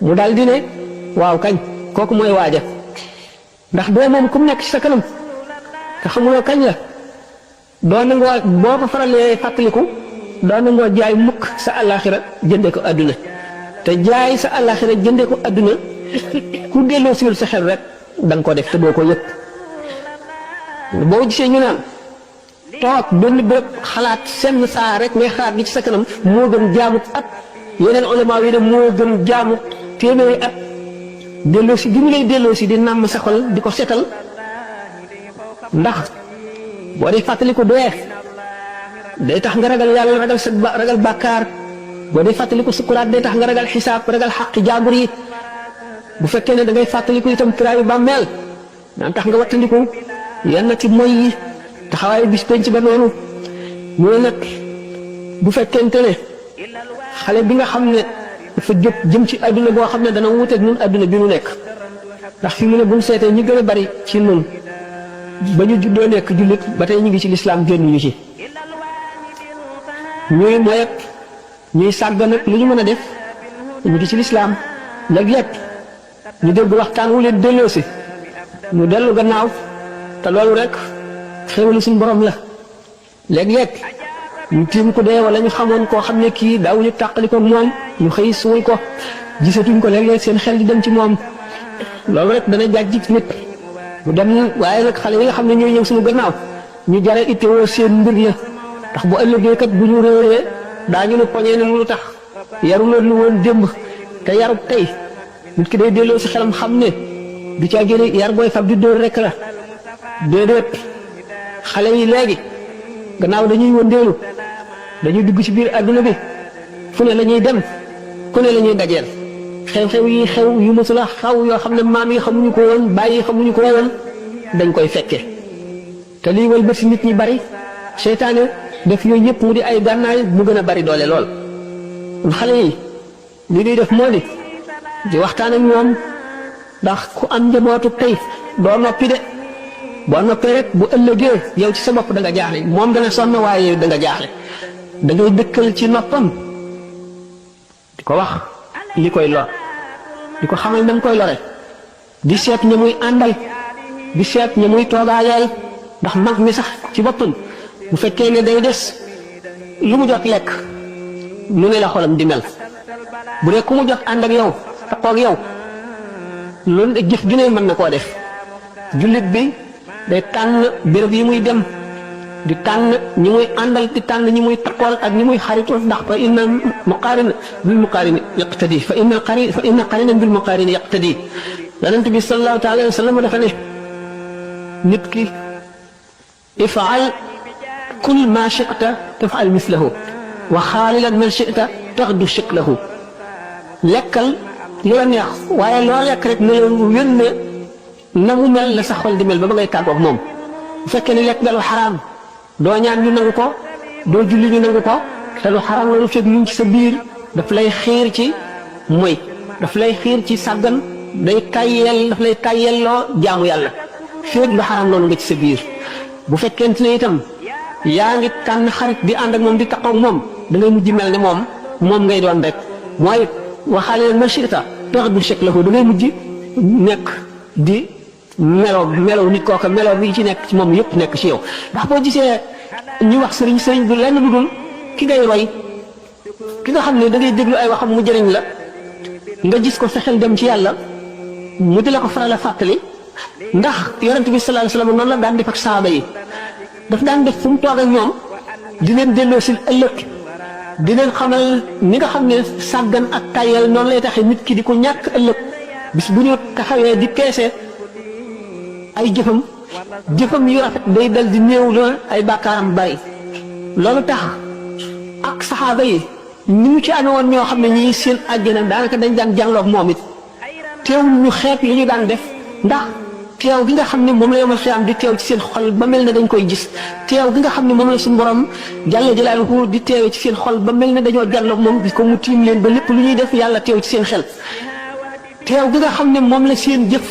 mu daal di ne waaw kañ kooku mooy waaja ndax dee moom ku mu nekk ci sa kanam te xamuloo kañ la doo nangoo boo ko faralee fàttaliku doo nangoo jaay mukk sa àllaaxira jënde ko adduna te jaay sa àllaaxira jënde ko adduna ku delloo siwul sa xel rek da nga ko def te doo ko yëg boo gisee ñu naan toog benn béréb xalaat senn saa rek ngay xalaat gi ci sa kanam moo gën jaamu at yeneen ulama yi ne moo gën jaamu téeméeri at delloo si gi mu lay delloo si di nàmm sa xol di ko setal ndax boo dee fàttali ko dee day tax nga ragal yàlla ragal sa ragal bàkkaar boo dee fàttali ko sukuraat day tax nga ragal xisaab ragal xaqi jaambur yi bu fekkee ne da ngay fàttaliku itam kiraayu bàmmeel daan tax nga wattandiku yenn ci moy yi taxawaayu bis penc ba noonu ñu ne nag bu fekkente ne xale bi nga xam ne dafa jóg jëm ci adduna boo xam ne dana wuuteeg ñun adduna bi nu nekk ndax fi mu ne bu ñu seetee ñi gën a bari ci ñun ba ñu juddoo nekk jullit ba tey ñu ngi ci lislaam génnuñu ci ñuy moy ak ñuy sàggan ak lu ñu mën a def ñu ngi ci lislaam léeg-léeg ñu dégg waxtaan wu leen delloosi ñu dellu gannaaw te loolu rek xéwalu suñu borom la léeg-léeg ñu tiim ko dee wala ñu xamoon koo xam ne kii daawuñu tàqali ko moom ñu xëy suul ko gisatuñ ko léeg-léeg seen xel di dem ci moom loolu rek dana jàjj nit mu dem waaye nag xale yi nga xam ne ñooy ñëw suñu gannaaw ñu jare ittewoo seen mbir ya ndax bu ëllëgee kat bu ñu réeree daañu ne poñee ne lu tax yaru leen lu woon démb te yarub tey nit ki day delloo si xelam xam ne du caa génne yar booy fab di dóor rek la déedéet xale yi léegi gannaaw dañuy wëndeelu dañuy dugg ci biir adduna bi fu ne la ñuy dem ku ne la ñuy dajeel xew-xew yi xew yu mësula xaw yoo xam ne maam yi xamuñu ko woon bàyyi yi xamuñu ko woon dañ koy fekke te lii wëlbati si nit ñi bari seytaane def yooyu yëpp mu di ay gànnaay mu gën a bari doole lool xale yi li ñuy def moo di waxtaan ak ñoom ndax ku am njabootu tey doo noppi de boo noppee rek bu ëllëgee yow ci sa bopp da nga jaaxle moom dana sonn waaye yow da nga jaaxle da ngay dëkkal ci noppam di ko wax li koy lor di ko xamal na mu koy lore di seet ña muy àndal di seet ña muy toogaayal ndax mag mi sax ci boppam bu fekkee ne day des lu mu jot lekk lu ne la xolam di mel bu dee ku mu jot ànd ak yow taxaw ak yow loolu jëf ju ne mën na koo def jullit bi day tànn béréb yi muy dem di tànn ñi muy àndal di tànn ñi muy takkool ak ñi muy xaritu ndax fa inna muqaarin bil muqaarin yaqtadi fa inna qarinan bil muqaarin yaqtadi yonent bi sallallahu taala wa sallam dafa ne nit ki ifaal kul ma chita tafal mislahu wa xaalilan man chita taxdu shiklahu lekkal li la neex waaye loo lekk rek ne wér ne na mu mel la sa xol di mel ba ngay tàggoog moom bu fekkee ne lekk nga lu xaraam doo ñaan ñu nangu ko doo julli ñu nangu ko te lu xaraam la lu fekk ñu ci sa biir daf lay xiir ci moy daf lay xiir ci sàggan day tayyel daf lay tayyelloo jaamu yàlla fekk lu xaraam loolu nga ci sa biir bu fekkente ne itam yaa ngi tànn xarit di ànd ak moom di taqoog moom da ngay mujj mel ne moom ngay doon rek mooy waxaale leen machita tax du chek la ko da ngay mujj nekk di melo nit kooka melo bi ci nekk ci moom yëpp nekk ci yow ndax boo gisee ñu wax sëriñ du lenn lu dul ki ngay roy ki nga xam ne da ngay déglu ay waxam mu jëriñ la nga gis ko sa xel dem ci yàlla mu di la ko faral a fàttali ndax yonent bi sallallahu alayhi wasallam noonu la daan def ak saaba yi daf daan def fu mu toog ak ñoom di leen delloo si ëllëg di leen xamal ni nga xam ne sàggan ak tayal noonu lay taxee nit ki di ko ñàkk ëllëg bis bu ñu taxawee di peese ay jëfam yu rafet day dal di néew lool ay bàkkaaram bari loolu tax ak saxaaba yi ni mu ci amee woon ñoo xam ne ñii seen àjjana daanaka dañ daan jànloog moom it teewul ñu xeet li ñu daan def ndax teew gi nga xam ne moom la yomal xiyaam di teew ci seen xol ba mel ne dañ koy gis teew gi nga xam ne moom la suñu borom jàlla jalaaluhu di teewee ci seen xol ba mel ne dañoo jànloog moom gis ko mu tiim leen ba lépp lu ñuy def yàlla teew ci seen xel teew gi nga xam ne moom la seen jëf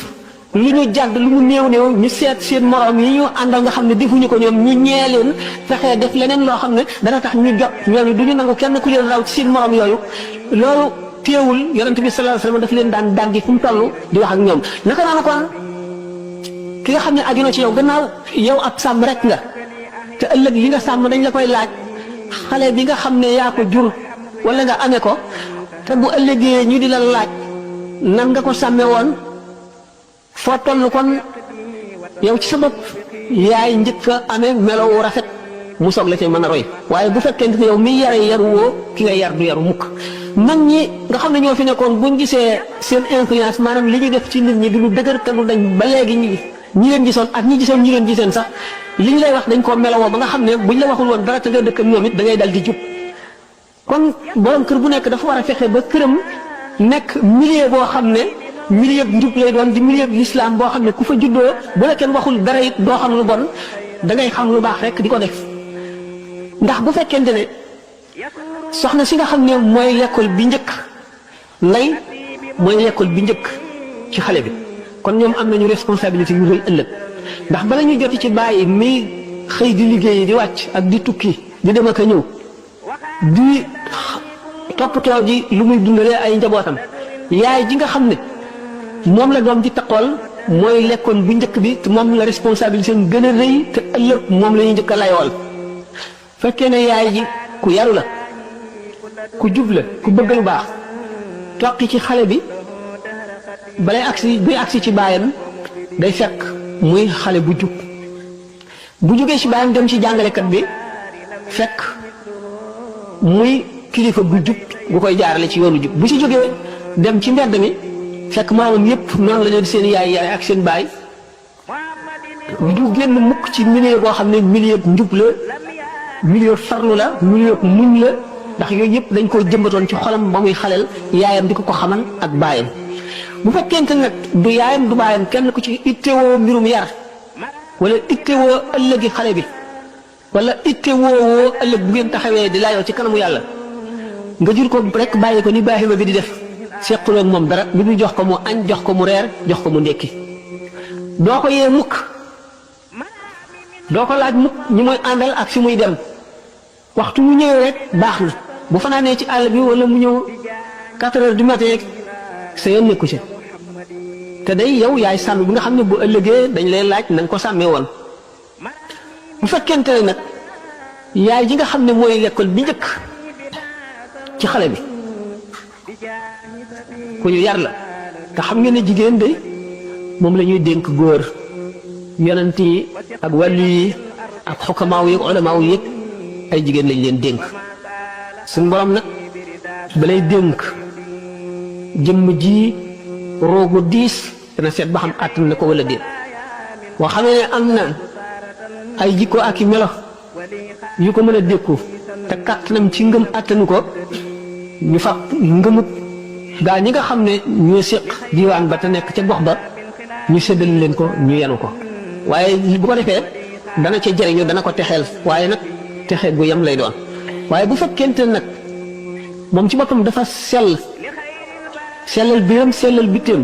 lu ñu jàdd lu mu néew ñu seet seen morom yi ñu àndal nga xam ne defuñu ko ñoom ñu ñee leen fexee def leneen loo xam ne dana tax ñu jot ñooñu du ñu nangu kenn ku leen raw ci seen morom yooyu loolu teewul yonent bi sallallahu alayhi wasallam daf leen daan dàggi fu mu toll di wax ak ñoom naka noonu kon ki nga xam ne aju na ci yow gannaaw yow ab sàmm rek nga te ëllëg li nga sàmm dañ la koy laaj xale bi nga xam ne yaa ko jur wala nga amee ko te bu ëllëgee ñu di la laaj nan nga ko sàmmee woon foo toll kon yow ci sa bopp yaay njëkk a amee melow rafet mu soog la ci mën a roy waaye bu fekkente ne yow mi yare yaru woo ki nga yar du yaru mukk mag ñi nga xam ne ñoo fi nekkoon buñ gisee seen influence maanaam li ñu def ci nit ñi du lu dëgër te du dañ ba léegi ñi leen gisoon ak ñi gisoon ñi leen giseen sax li ñu lay wax dañ koo melowoo ba nga xam ne buñ la waxul woon dara te nga dëkk ak ñoom it da ngay dal di jub kon borom kër bu nekk dafa war a fexe ba këram nekk milieu boo xam ne milieu njub lay doon di milieu l'islam boo xam ne ku fa juddoo bu la kenn waxul dara it doo xam lu bon da ngay xam lu baax rek di ko def ndax bu fekkente ne soxna si nga xam ne mooy l'école bi njëkk lay mooy l'école bi njëkk ci xale bi kon ñoom am nañu responsabilité yu rëy ëllëg ndax bala ñu joti ci bàyyi mi xëy di liggéey di wàcc ak di tukki di dem ak a ñëw di toppatoo ji lu muy dundalee ay njabootam yaay ji nga xam ne moom la doom di taqool mooy lekkoon bu njëkk bi te moom la responsabilité gën a rëy te ëllëg moom la ñuy njëkk a layool fekkee ne yaay ji ku yaru la ku jub la ku bëgg lu baax toqi ci xale bi balay agsi ci baayam day fekk muy xale bu jub bu jógee ci baayam dem ci jàngalekat bi fekk muy kilifa bu jub bu koy jaarale ci yoonu jub bu ci jógee dem ci mbedd mi fekk maamam yépp noonu la leen seen yaay ak seen baay du génn mukk ci milieu boo xam ne milieu njub la milieu farlu la milieu muñ la ndax yooyu yëpp dañ koo jëmbatoon ci xolam ba muy xaleel yaayam di ko xamal ak baayam bu fekkente nag du yaayam du baayam kenn ku ci ittewoo mbirum yar wala ittewoo ëllëgi xale bi wala ittewoo ëllëg bu ngeen taxawee di laayoo ci kanamu yàlla nga jur ko rek bàyyi ko ni baaxima bi di def sequloo ak moom dara lu ñu jox ko mu añ jox ko mu reer jox ko mu ndékki doo ko yee mukk doo ko laaj mukk ñi muy àndal ak fi muy dem waxtu mu ñëwee rek baax na bu fanaanee ci àll bi wala mu ñëw 4 heures du matin sa yoon nekku ci te day yow yaay sàmm bi nga xam ne bu ëllëgee dañ lay laaj na nga ko sàmmee woon bu fekkente ne nag yaay ji nga xam ne mooy l'école bi njëkk ci xale bi ku ñu yar la te xam ngeen ne jigéen de moom la ñuy dénk góor yonent yi ak wàllu yi ak xukamaaw yi ak ulamaaw yi ay jigéen lañ leen dénk suñu borom nag balay dénk jëmm ji roogu diis dana seet ba xam àttan na ko wala déet boo xamee ne am na ay jikko ak i melo yu ko mën a dékku te kàttanam ci ngëm àttanu ko ñu fab ngëmut gaa ñi nga xam ne ñoo séq diwaan ba te nekk ca gox ba ñu séddal leen ko ñu yenu ko waaye bu ko defee dana ca jëriñu dana ko texeel waaye nag texe gu yem lay doon waaye bu fekkente nag moom ci boppam dafa sellal biram sellal bitteem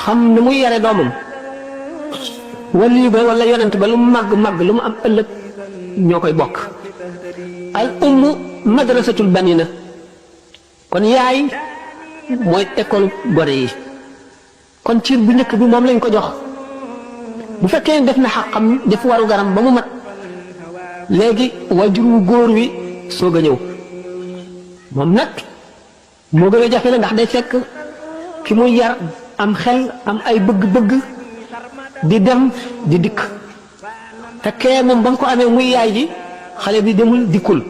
xam ne muy yare doomam wali ba wala yonent ba lu mu màgg lu mu am ëllëg ñoo koy bokk al ummu madrasatul banina kon yaay mooy école gone yi kon ciir bu njëkk bi moom lañ ko jox bu fekkee def na xaqam def waru garam ba mu mat léegi wajur wu góor wi soog a ñëw moom nag moo gën a jafe la ndax day fekk ki muy yar am xel am ay bëgg-bëgg di dem di dikk te kee moom ba mu ko amee muy yaay ji xale bi demul dikkul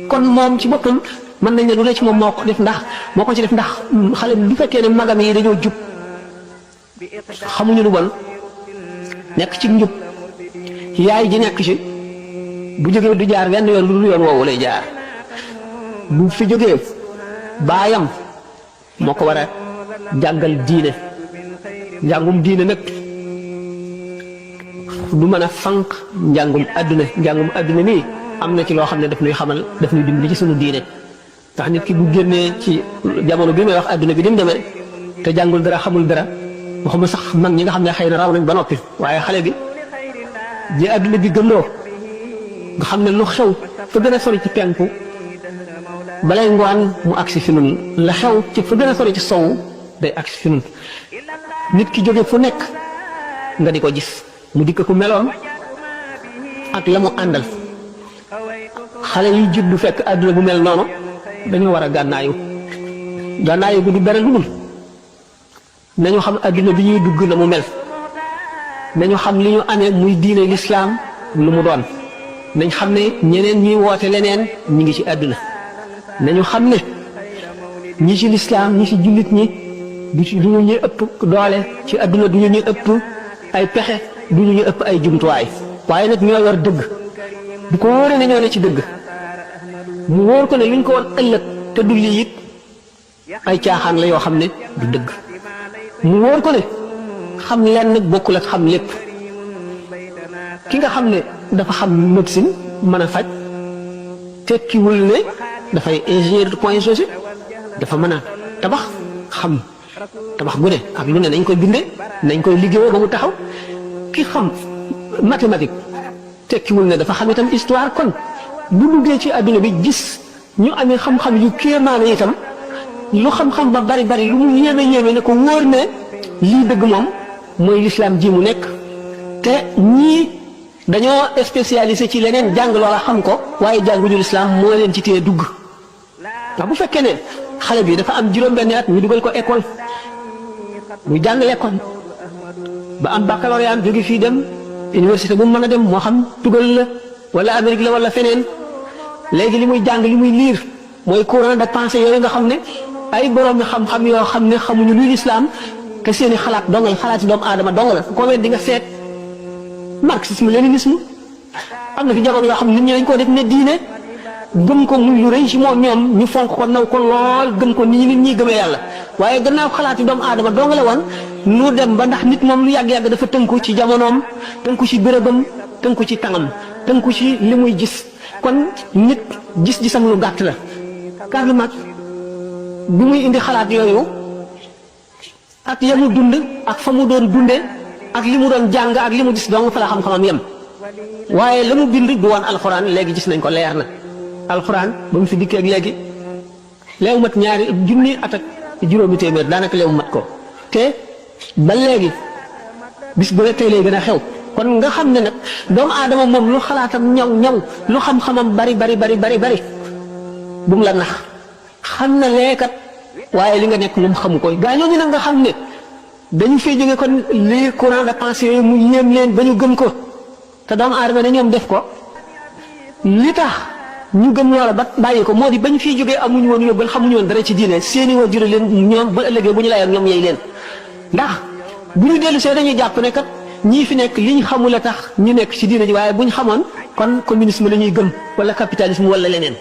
kon moom ci boppam mën nañ ne lu ne ci moom moo ko ci def ndax xale bi bu fekkee ne magam yi dañoo jub xamuñu lu bon nekk ci njub yaay ji nekk ci bu jógee du jaar wenn yoon lu dul yoon woowu lay jaar bu fi jógee baayam moo ko war a jàngal diine njàngum diine nag du mën a fanq njàngum adduna nii am na ci loo xam ne daf ñuy xamal daf ñuy dimbali ci sunu diine ndax nit ki bu génnee ci jamono bi may wax adduna bi ni mu demee te jàngul dara xamul dara waxuma sax mag ñi nga xam ne xëy na raw nañ ba noppi waaye xale bi ji adduna bi gëndoo nga xam ne lu xew fa gën a sori ci penku balay ngoon mu agsi fi nun la xew ci fa gën a sori ci sowu day agsi fi nun nit ki jóge fu nekk nga di ko gis mu dikk ku meloon ak la mu àndal xale yu juddu fekk àdduna bu mel noonu dañoo war a gànnaayu gu du benn lu dul nañu xam àdduna bi ñuy dugg na mu mel nañu xam li ñu amee muy diine lislaam lu mu doon nañ xam ne ñeneen ñuy woote leneen ñi ngi ci àdduna nañu xam ne ñi ci lislaam ñi ci jullit ñi du ñu ñuy ëpp doole ci àdduna du ñu ñuy ëpp ay pexe du ñu ñuy ëpp ay jumtuwaay waaye nag ñoo yor dëgg bu ko wóoree ne ñoo ne ci dëgg mu wóor ko ne luñ ko woon ëllëg te du lii it ay caaxaan la yoo xam ne du dëgg mu wóor ko ne xam lenn nag bokkul ak xam lépp ki nga xam ne dafa xam médecine mën a faj tekkiwul ne dafay ingénieur de point G dafa mën a tabax xam tabax gu ne ak lu ne nañ koy bindee nañ koy liggéeyoo ba mu taxaw ki xam mathématique tekkiwul ne dafa xam itam histoire kon bu duggee ci adduna bi gis ñu amee xam-xam yu kéemaane itam lu xam-xam ba bari bari lu mu yéeme ne ko wóor ne lii dëgg moom mooy lislaam ji mu nekk te ñii dañoo spécialisé ci leneen jàng loola xam ko waaye jànguñu lislaam moo leen ci téye dugg ndax bu fekkee ne xale bi dafa am juróom-benni at ñu dugal ko école muy jàng l'école ba am baccalauréat jóge fii dem université bu mu mën a dem moo xam tugal la wala Amérique la wala feneen léegi li muy jàng li muy liir mooy courant de pensée yooyu nga xam ne ay borom xam-xam yoo xam ne xamuñu luy lislaam te seeni xalaat dong la xalaati doomu aadama dong la ko di nga seet marxisme léninisme am na fi jamono yoo xam ne nit ñi dañ koo def ne diine gëm ko muy lu rëy ci moom ñoom ñu fonk ko naw ko lool gëm ko nii nit ñi gëmee yàlla waaye gannaaw xalaati doomu aadama dong la woon nu dem ba ndax nit moom lu yàgg-yàgg dafa tënku ci jamonoom tënku ci bérébam tënku ci tàngam tënku ci li muy gis kon nit gis-gisam lu gàtt la Karl Marx bi muy indi xalaat yooyu ak ya mu dund ak fa mu doon dunde ak li mu doon jàng ak li mu gis dong fa la xam-xamam yem waaye la mu bind du woon alxuraan léegi gis nañ ko leer na alxuraan ba mu fi dikkee ak léegi léew mat ñaari junni at ak juróomi téeméer daanaka léew mat ko te ba léegi bis bu ne tey lay gën a xew kon nga xam ne nag doomu aadama moom lu xalaatam ñaw lu xam-xamam bari bu mu la nax xam na leekat waaye li nga nekk moom xamu ko gaa ñooñu nag nga xam ne dañu fay jóge kon lii courant de pensée yooyu mu yéem leen ba ñu gëm ko te doomu aadama ne ñoom def ko li tax ñu gëm loola ba bàyyi ko moo di ba ñu fiy jógee amuñu woon yóbbal xamuñu woon dara ci diine seeni waajur leen ñoom ba ëllëgee bu ñu layoon ñoom yey leen ndax bu ñu dellu see dañuy jàpp ne kat ñii fi nekk li ñu xamul a tax ñu nekk ci diine ji waaye bu ñu xamoon kon communisme la ñuy gëm wala capitalisme wala leneen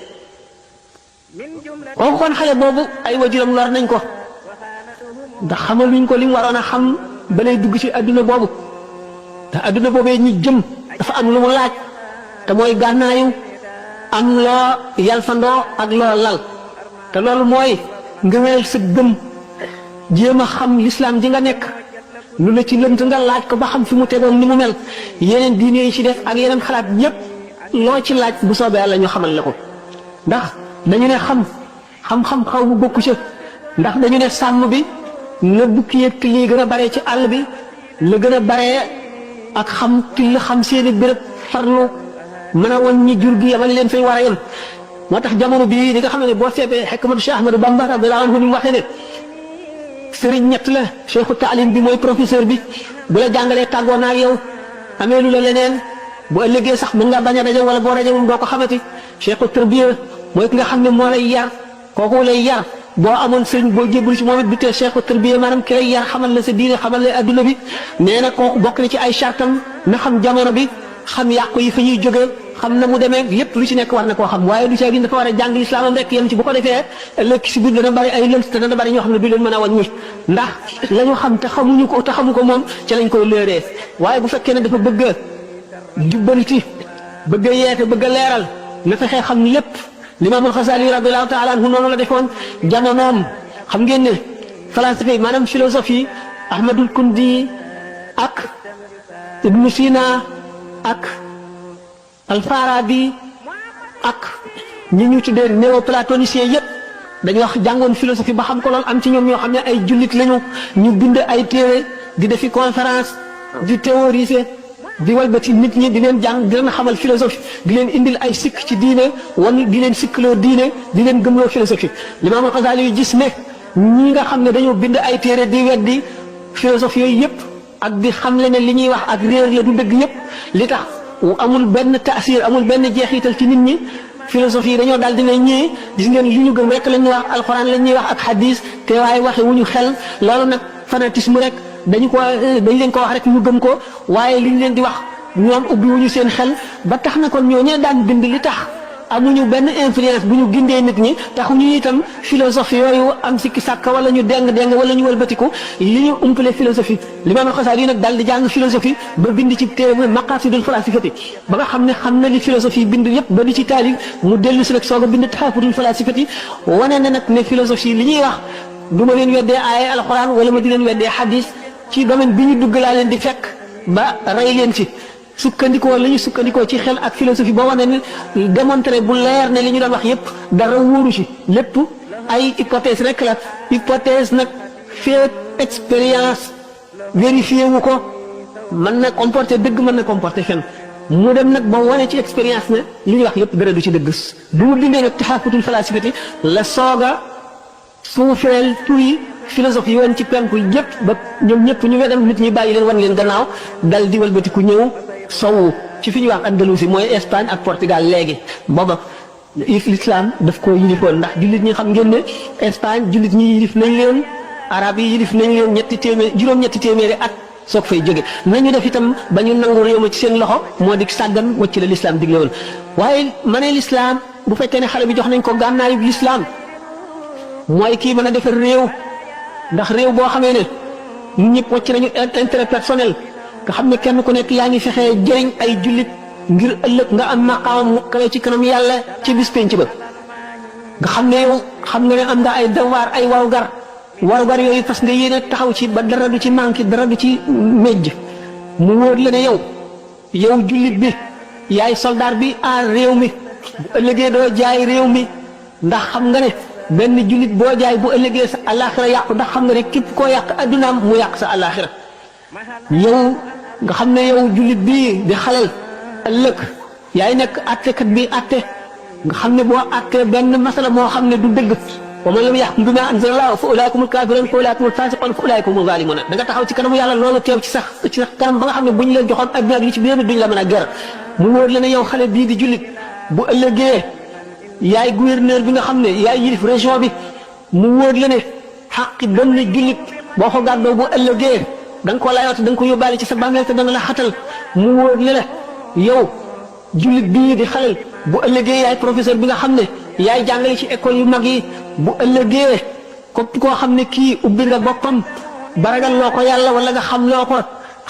kooku kon xale boobu ay waajuram lor nañ ko ndax xamal luñ ko li mu waroon a xam ba lay dugg ci adduna boobu te adduna boobee ñu jëm dafa am lu mu laaj te mooy gànnaayu am loo yalfandoo ak loo lal te loolu mooy nga wel sa gëm jéem a xam lislaam ji nga nekk lu la ci lënt nga laaj ko ba xam fi mu tegoon ni mu mel yeneen diine yi ci def ak yeneen xalaat yépp loo ci laaj bu soobee yàlla ñu xamal la ko ndax dañu ne xam-xam xaw bu bokku ci ndax dañu ne sàmm bi la bukki yëg lii gën a bare ci àll bi la gën a bare ak xam till xam seeni béréb farlu mën a woon ñi jur gi yamal leen fay war a yem moo tax jamono bii li nga xam ne boo seetee xekmatu Cheikh Ahmadou Bamba radiyallahu anhu ni mu waxee ne sëriñ ñett la cheikhu taalim bi mooy professeur bi bu la jàngalee tàggoo naa ak yow amee lu la leneen bu ëllëgee sax mën nga bañ a rajo wala boo rajo moom doo ko xamati cheikhu tarbiya mooy ki nga xam ne moo lay yar kooku lay yar boo amoon sëriñ boo jébbalu ci moom it bi tee cheikhu tarbiya maanaam ki lay yar xamal la sa diine xamal la adduna bi nee na kooku bokk na ci ay chartam na xam jamono bi xam yàqu yi fa ñuy jógee xam na mu demee lépp lu ci nekk war na koo xam waaye du ci gi dafa war a jàng lislaamam rek yem ci bu ko defee ëllëg si biir dana bari ay lënt te dana bari ñoo xam ne du leen mën a wàññi ndax la ñu xam te xamuñu ko te xamu ko moom ci lañ koy léeree waaye bu fekkee ne dafa bëgg a jubbanti bëgg a yeete bëgg a leeral na fexee xam lépp limaamul Xasaali radiyallahu taala anhu noonu la defoon jamonoom xam ngeen ne philosophie maanaam philosophie Ahmadul Kundi ak Ibnu Sina ak Alfarabi ak ñi ñu tuddee néoplatoniciens yëpp dañu wax jàngoon philosophie ba xam ko lool am ci ñoom ñoo xam ne ay jullit lañu ñu bind ay téere di defi conférence di théoriser di walbati nit ñi di leen jàng di leen xamal philosophie di leen indil ay sikk ci diine wan di leen sikkloo diine di leen gëmloo philosophie Limaamul Xasaali yu gis ne ñi nga xam ne dañoo bind ay téere di weddi philosophie yooyu yëpp ak di xam le ne li ñuy wax ak réer la du dëgg yëpp li tax amul benn taasir amul benn jeexital ci nit ñi philosophie yi dañoo daal dina ñëwee gis ngeen li ñu gëm rek la ñuy wax alxuraan la ñuy wax ak hadis te waaye waxe wu ñu xel loolu nag fanatisme rek dañ leen ko wax rek ñu gëm ko waaye li ñu leen di wax ñoom ubbi wu ñu seen xel ba tax na kon ñoo ñee daan bind li tax amuñu benn influence bu ñu gindee nit ñi taxuñu itam philosophie yooyu am sikki sàkk wala ñu deng wala ñu wëlbatiku li ñu umpale philosophie Limaamul Xasaali yi nag daal di jàng philosophie ba bind ci téere mu Maqaasidul Falaasifati ba nga xam ne xam na li philosophie bind yëpp ba di ci taalif mu dellu si nag soog a bind Tahaafutul Falaasifati wane na nag ne philosophie li ñuy wax du ma leen weddee aaya alxuraan wala ma di leen weddee hadis ci domaine bi ñu dugg laa leen di fekk ba rey leen ci sukkandikoo la ñu sukkandikoo ci xel ak philosophie ba wane ne démontré bu leer ne li ñu doon wax yépp dara wóoru ci lépp ay hypothèse rek la hypothèse nag fait expérience vérifié wu ko mën na comporter dëgg mën na comporter fen mu dem nag ba wane ci expérience ne li ñuy wax yépp dara du ci dëgg bu mu bindee nag Tahaafutul Falaasifati la sooga suufeel tuy philosophie yi woon ci penku yëpp ba ñoom ñëpp ñu wedam nit ñi bàyyi leen wan leen gannaaw dal di walbatiku ñëw sowu ci fi ñuy wax Andalousie mooy Espagne ak Portugal léegi booba l'islam daf ko yilifoon ndax jullit ñi xam ngeen ne Espagne jullit ñi yilif nañ leen arab yi yilif nañ leen juróom-ñetti téeméeri at soog fay jóge nañu def itam ba ñu nangu réew ma ci seen loxo moo di sàggan wacc la l'islam digle woon waaye ma ne l'islam bu fekkee ne xale bi jox nañ ko gànnaayu l'islam mooy kii mën a defar réew ndax réew boo xamee ne ñun ñëpp wàcc nañu intérêt personnel nga xam ne kenn ku nekk yaa ngi fexee jëriñ ay jullit ngir ëllëg nga am maqaam mu kawe ci kanam yàlla ci bis penc ba nga xam ne yow xam nga ne am nga ay devoir ay warugar yooyu fas nga yéene taxaw ci ba dara du ci manqué dara du ci mejj mu wóor la ne yow jullit bi yaay soldat bi aar réew mi bu ëllëgee doo jaay réew mi ndax xam nga ne benn jullit boo jaay bu ëllëgee sa àllaaxira yàqu ndax xam nga ne képp koo yàq addunaam mu yàq sa àllaaxira yow nga xam ne yow jullit bii di xalal ëllëg yaay nekk attekat bi atte nga xam ne boo attee benn masala moo xam ne du dëgg wa man lam yaxkum bimaa anzalallaahu fa ulaaika humul kaafiruun fa ulaaika humul faasiquun fa ulaaika humuz zaalimuun da nga taxaw ci kanamu yàlla loolu teew ci sax kanam ba nga xam ne bu ñu leen joxoon adduna li ci biir duñ la mën a ger mu wóor la ne yow xale bii di jullit bu ëllëgee yaay gouverneur bi nga xam ne yaay yilif région bi mu wóor la ne xaqi benn jullit boo ko gàddoo bu ëllëgee da nga ko layoot da nga ko yóbbaale ci sa bàmmeel te dana la xatal mu wóor la yow jullit bii di xalel bu ëllëgee yaay professeur bi nga xam ne yaay jàngale ci école yu mag yi bu ëllëgee képp koo xam ne kii ubbi nga boppam baragal loo ko yàlla wala nga xam loo ko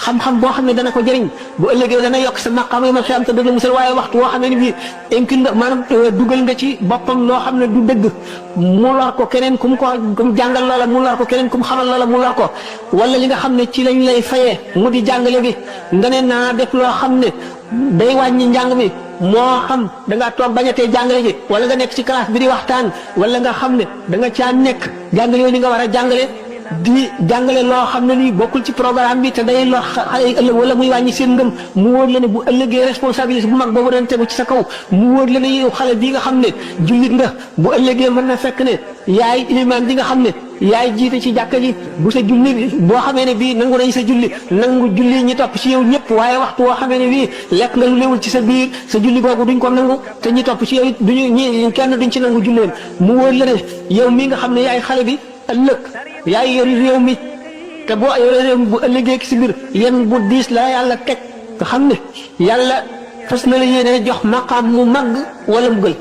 xam-xam boo xam ne dana ko jëriñ bu ëllëgee dana yokk sa maqaam yi ma xam te dana musal waaye waxtu woo xam ne ni bii incul nga maanaam dugal nga ci boppam loo xam ne du dëgg mu lor ko keneen ku mu jàngal loola mu lor ko keneen ku mu xamal loola mu lor ko wala li nga xam ne ci lañ lay fayee mu di jàngale bi nga ne naa def loo xam ne day wàññi njàng mi moo xam da ngaa toog bañatee jàngale ji wala nga nekk ci classe bi di waxtaan wala nga xam ne da nga caa nekk jàngale yooyu ni nga war a jàngale di jàngale loo xam ne nii bokkul ci programme bi te day lor xale yi ëllëg wala muy wàññi seen ngëm mu wóor la ne bu ëllëgee responsabilité bu mag boobu doon tegu ci sa kaw mu wóor la ne yow xale bii nga xam ne jullit nga bu ëllëgee mën na fekk ne yaay ilimaan bi nga xam ne yaay jiite ci jàkka ji bu sa julli boo xamee ne bii nangu nañ sa julli nangu julli ñi topp ci yow ñëpp waaye waxtu woo xamee ne bii lekk nga lu léwul ci sa biir sa julli googu duñ ko nangu te ñi topp ci yow it duñu ñi kenn duñ ci nangu julleen mu wóor la ne yow mii nga xam ne yaay xale bi ëllëg yaay yori réew mi te boo yore réew mi bu ëllëgee ci biir yéen bu diis la yàlla teg nga xam ne yàlla fas na la yéene jox maqaam mu màgg wala mu gël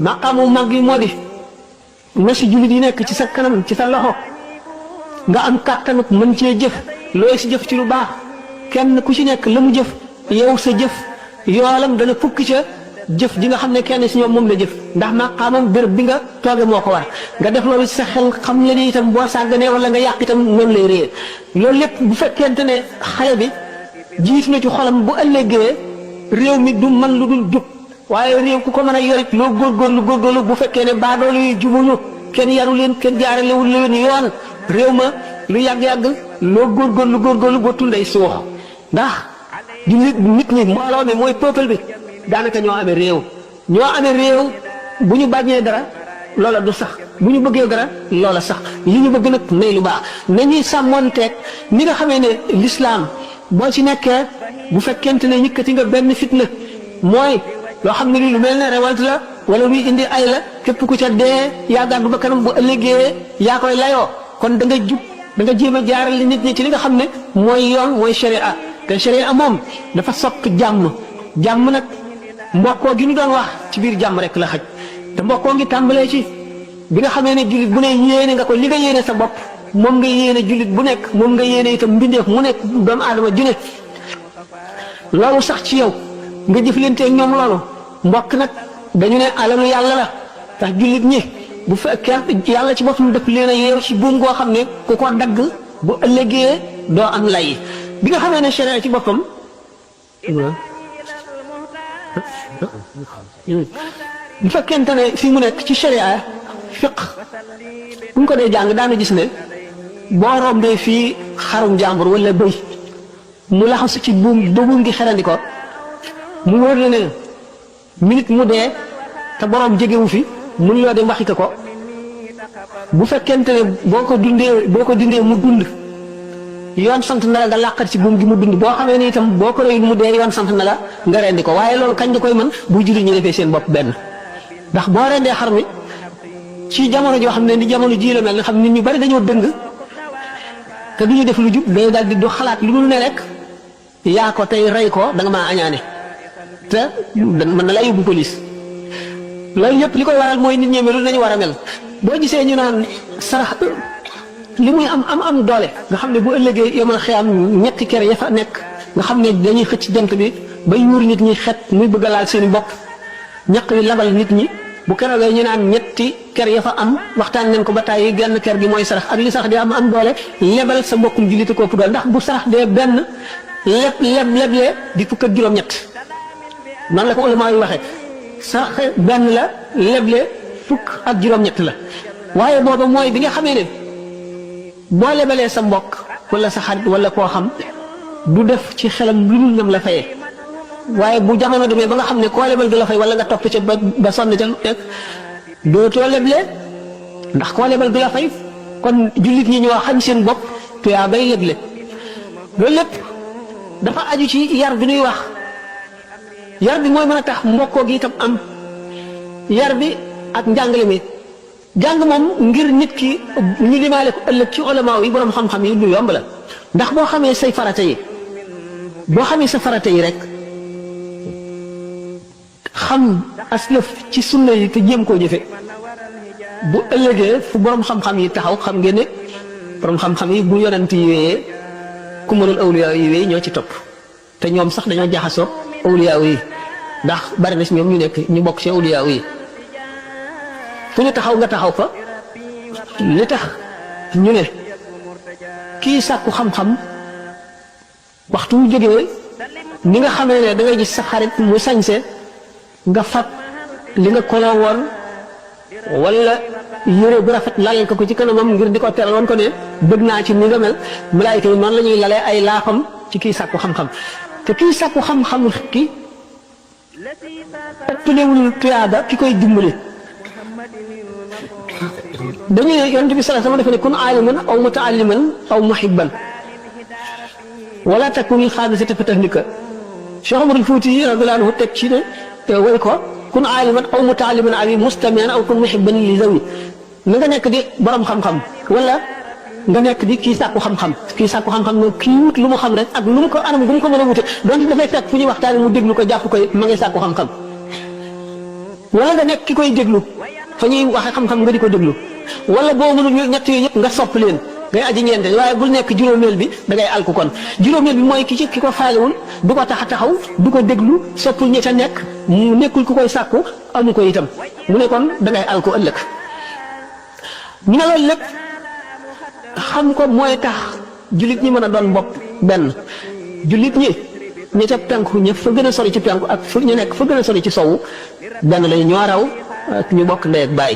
maqaam mu màgg yi moo di na si jullit yi nekk ci sa kanam ci sa loxo nga am kàttanuk mën cee jëf looy si jëf ci lu baax kenn ku ci nekk la mu jëf yow sa jëf yoolam dana fukki ca jëf ji nga xam ne kenn si ñoom moom la jëf ndax maqaamam béréb bi nga tooge moo ko war nga def loolu ci sa xel xam le ni itam boo sàgganee wala nga yàq itam noonu lay réer loolu lépp bu fekkente ne xale bi jiitu na ci xolam bu ëllëgee réew mi du man lu dul jub waaye réew ku ko mën a yorit loo góorgóorlu bu fekkee ne baadoolu yi jubuñu kenn yaru leen kenn jaaralewul leen yoon réew ma lu yàgg-yàgg loo góorgóorlu ba tunday suux ndax jullit nit ñi mbooloo mi mooy peuple bi daanaka ñoo amee réew bu ñu bañee dara loola du sax bu ñu bëggee dara loola sax li ñu bëgg nag nay lu baax nañuy sàmmoonteeg ni nga xamee ne lislaam boo ci nekkee bu fekkente ne yëkkati nga benn fitna mooy loo xam ne lu mel ne révolte la wala luy indi ay la képp ku ca dee yaa gàddu ba kanam bu ëllëgee yaa koy layoo kon da nga jub da nga jéem a jaarale nit ñi ci li nga xam ne mooy yoon mooy sharia te sharia moom dafa sokk jàmm nag mbokkoo gi ñu doon wax ci biir jàmm rek la xaj te mbokkoo ngi tàmbalee ci bi nga xamee ne jullit bu ne yéene nga ko li nga yéene sa bopp moom nga yéene jullit bu nekk moom nga yéene itam mbindeef mu nekk doomu aadama ju ne loolu sax ci yow nga jëflanteeg ñoom loolu mbokk nag dañu ne alalu yàlla la tax jullit ñi bu fekkee yàlla ci boppam def leen a yeew ci buum goo xam ne ku ko dagg bu ëllëgee doo am lay bi nga xamee ne sharia ci boppam bu fekkente ne fii mu nekk ci sharia fiq bu ñu ko dee jàng daana gis ne boo rombee fii xarum jàmbur wala bëy mu laxasu ci buum ba buum gi xerandi ko mu wóor la ne minute mu dee te borom jegewu fi mun loo dem waxi ko bu fekkente ne boo ko dindee mu dund yoon sant na la nga làqat ci buum gi mu dund boo xamee ne itam boo ko reyul mu dee yoon sant na la nga rendi ko waaye loolu kañ nga koy mën bu jullit ñi defee seen bopp benn ndax boo rendee xar mi ci jamono joo xam ne ni jamono ji la mel nga xam nit ñu bari dañoo dëng te du ñu def lu jub day daal di du xalaat lu dul ne rek yaa ko tey rey ko da nga maa añaane te mën na la yóbbu police loolu yëpp li koy waral mooy nit ñi melul nañu war a mel boo gisee ñu naan sarax li muy am doole nga xam ne bu ëllëgee yomal xiyam ñetti kër ya fa nekk nga xam ne dañuy xëcc jant bi ba yuur nit ñi xet muy bëgg a laal seen bopp ñaq wi labal nit ñi bu keroogee ñu naan ñetti kër ya fa am waxtaan nañ ko ba tàyyi genn kër gi mooy sarax ak li sarax di am doole lebal sa mbokkum jullit ko ëpp doole ndax bu sarax dee benn leblee di fukk ak juróom-ñett noonu la ko ulama yi waxee sarax benn la leble fukk ak juróom-ñett la waaye booba mooy bi nga xamee ne boo lebalee sa mbokk wala sa xarit wala koo xam du def ci xelam lu dul ñam la fayee waaye bu jamono demee ba nga xam ne koo lebal du la fay wala nga topp ca ba sonn ca rek dootoo leble ndax koo lebal du la fay kon jullit ñi ñoo xañ seen bopp tuyaa bay leble loolu lépp dafa aju ci yar bi ñuy wax yar bi mooy mën a tax mbokkoo gi itam am yar bi ak njàngale mi jàng moom ngir nit ki ñu limaale ko ëllëg ci ulama yi borom xam-xam yi lu yomb la ndax boo xamee say farata yi boo xamee sa farata yi rek xam aslëf ci sunna yi te jéem koo jëfe bu ëllëgee fu borom xam-xam yi taxaw xam ngeen ne borom xam-xam yi bu yonent yi wéyee ku mënul awliya yi wéy ñoo ci topp te ñoom sax dañoo jaxasoo awliya yi ndax bari na si ñoom ñu nekk ñu bokk ci awliya yi fu ñu taxaw nga taxaw fa li tax ñu ne kii sàkku xam-xam waxtu wu jógee ni nga xamee ne da ngay gis sa xarit mu sañse nga fab li nga koloo woon wala yére bu rafet lalal ko ci kanamam ngir di ko teral woon ko ne bëgg naa ci ni nga mel malaayika yi noonu la ñuy lalee ay laafam ci kii sàkku xam-xam te kii sàkku xam-xam ki tulewul tuyaaba ki koy dimbali dañuy yonent bi sallallahu alayhi wasallam dafa ne kun aaliman aw mutaalliman aw muhibban wala takun xaadisata fi tahlika Cheikh Omarul Fuuti radiyallahu anhu teg ci ne te way ko kun aaliman aw mutaalliman aw mustami'an aw kun muhibban li zawi na nga nekk di borom xam-xam wala nga nekk di kii sàkku xam-xam kii sàkku xam-xam moom kii wut lu mu xam rek ak lu mu ko anam gu mu ko mën a wute donte dafay fekk fu ñuy waxtaane mu déglu ko jàpp koy ma ngay sàkku xam-xam wala nga nekk ki koy déglu fa ñuy waxe xam-xam nga di ko déglu wala boo mënul ñett yooyu yëpp nga sopp leen ngay aji ñeente waaye bul nekk juróomeel bi da ngay alku kon juróomeel bi mooy ki ko faalewul du ko tax a taxaw du ko déglu soppul ñi ca nekk mu nekkul ku koy sàkku amu ko itam mu ne kon da ngay alku ëllëg ñu ne loolu lépp xam ko mooy tax jullit ñi mën a doon bopp benn jullit ñi ña ca penku ña fa gën a sori ci penku ak fu ñu nekk fa gën a sori ci sowu benn lañu ñoo raw ak ñu bokk ndey ak baay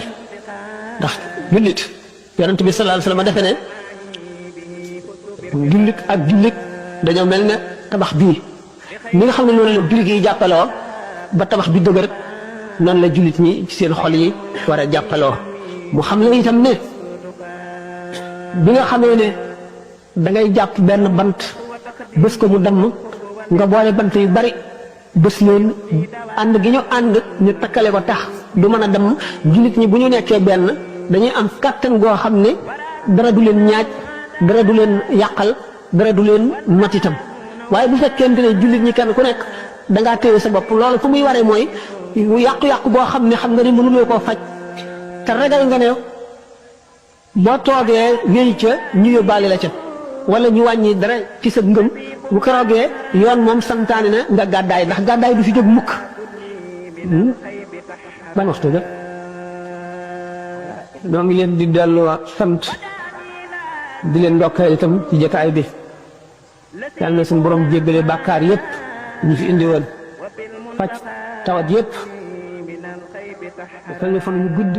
ndax jullit yonent bi sallallahu alayhi wasallam defe ne jullit ak jullit dañoo mel ne tabax bii ni nga xam ne noonu la jullit yi jàppaloo ba tabax bi dëgër noonu la jullit ñi ci seen xol yi war a jàppaloo mu xam ne itam ne bi nga xamee ne da ngay jàpp benn bant bés ko mu damm nga boole bant yu bari bés leen ànd gi ñu ànd ñu takkale ko tax du mën a damm jullit ñi bu ñu nekkee benn dañuy am kàttan goo xam ne dara du leen ñaaj dara du leen yàqal dara du leen matitam waaye bu fekkente ne jullit ñi kenn ku nekk dangaa téye sa bopp loolu fu muy waree mooy yàqu-yàqu boo xam ne xam nga ne mënuloo koo faj te ragal nga ne boo toogee wéy ca ñu yóbbaale la ca wala ñu wàññi dara ci sa ngëm bu ko roogee yoon moom santaane na nga gàddaay ndax gàddaay du fi jóg mukk ban waxtu la ñoo ngi leen di delluwaat sant di leen ndokkeel itam ci jotaay bi yàlla na suñu borom jéggale bàkkaar yépp ñu fi indi woon faj tawat yépp defal ñu fan yu gudd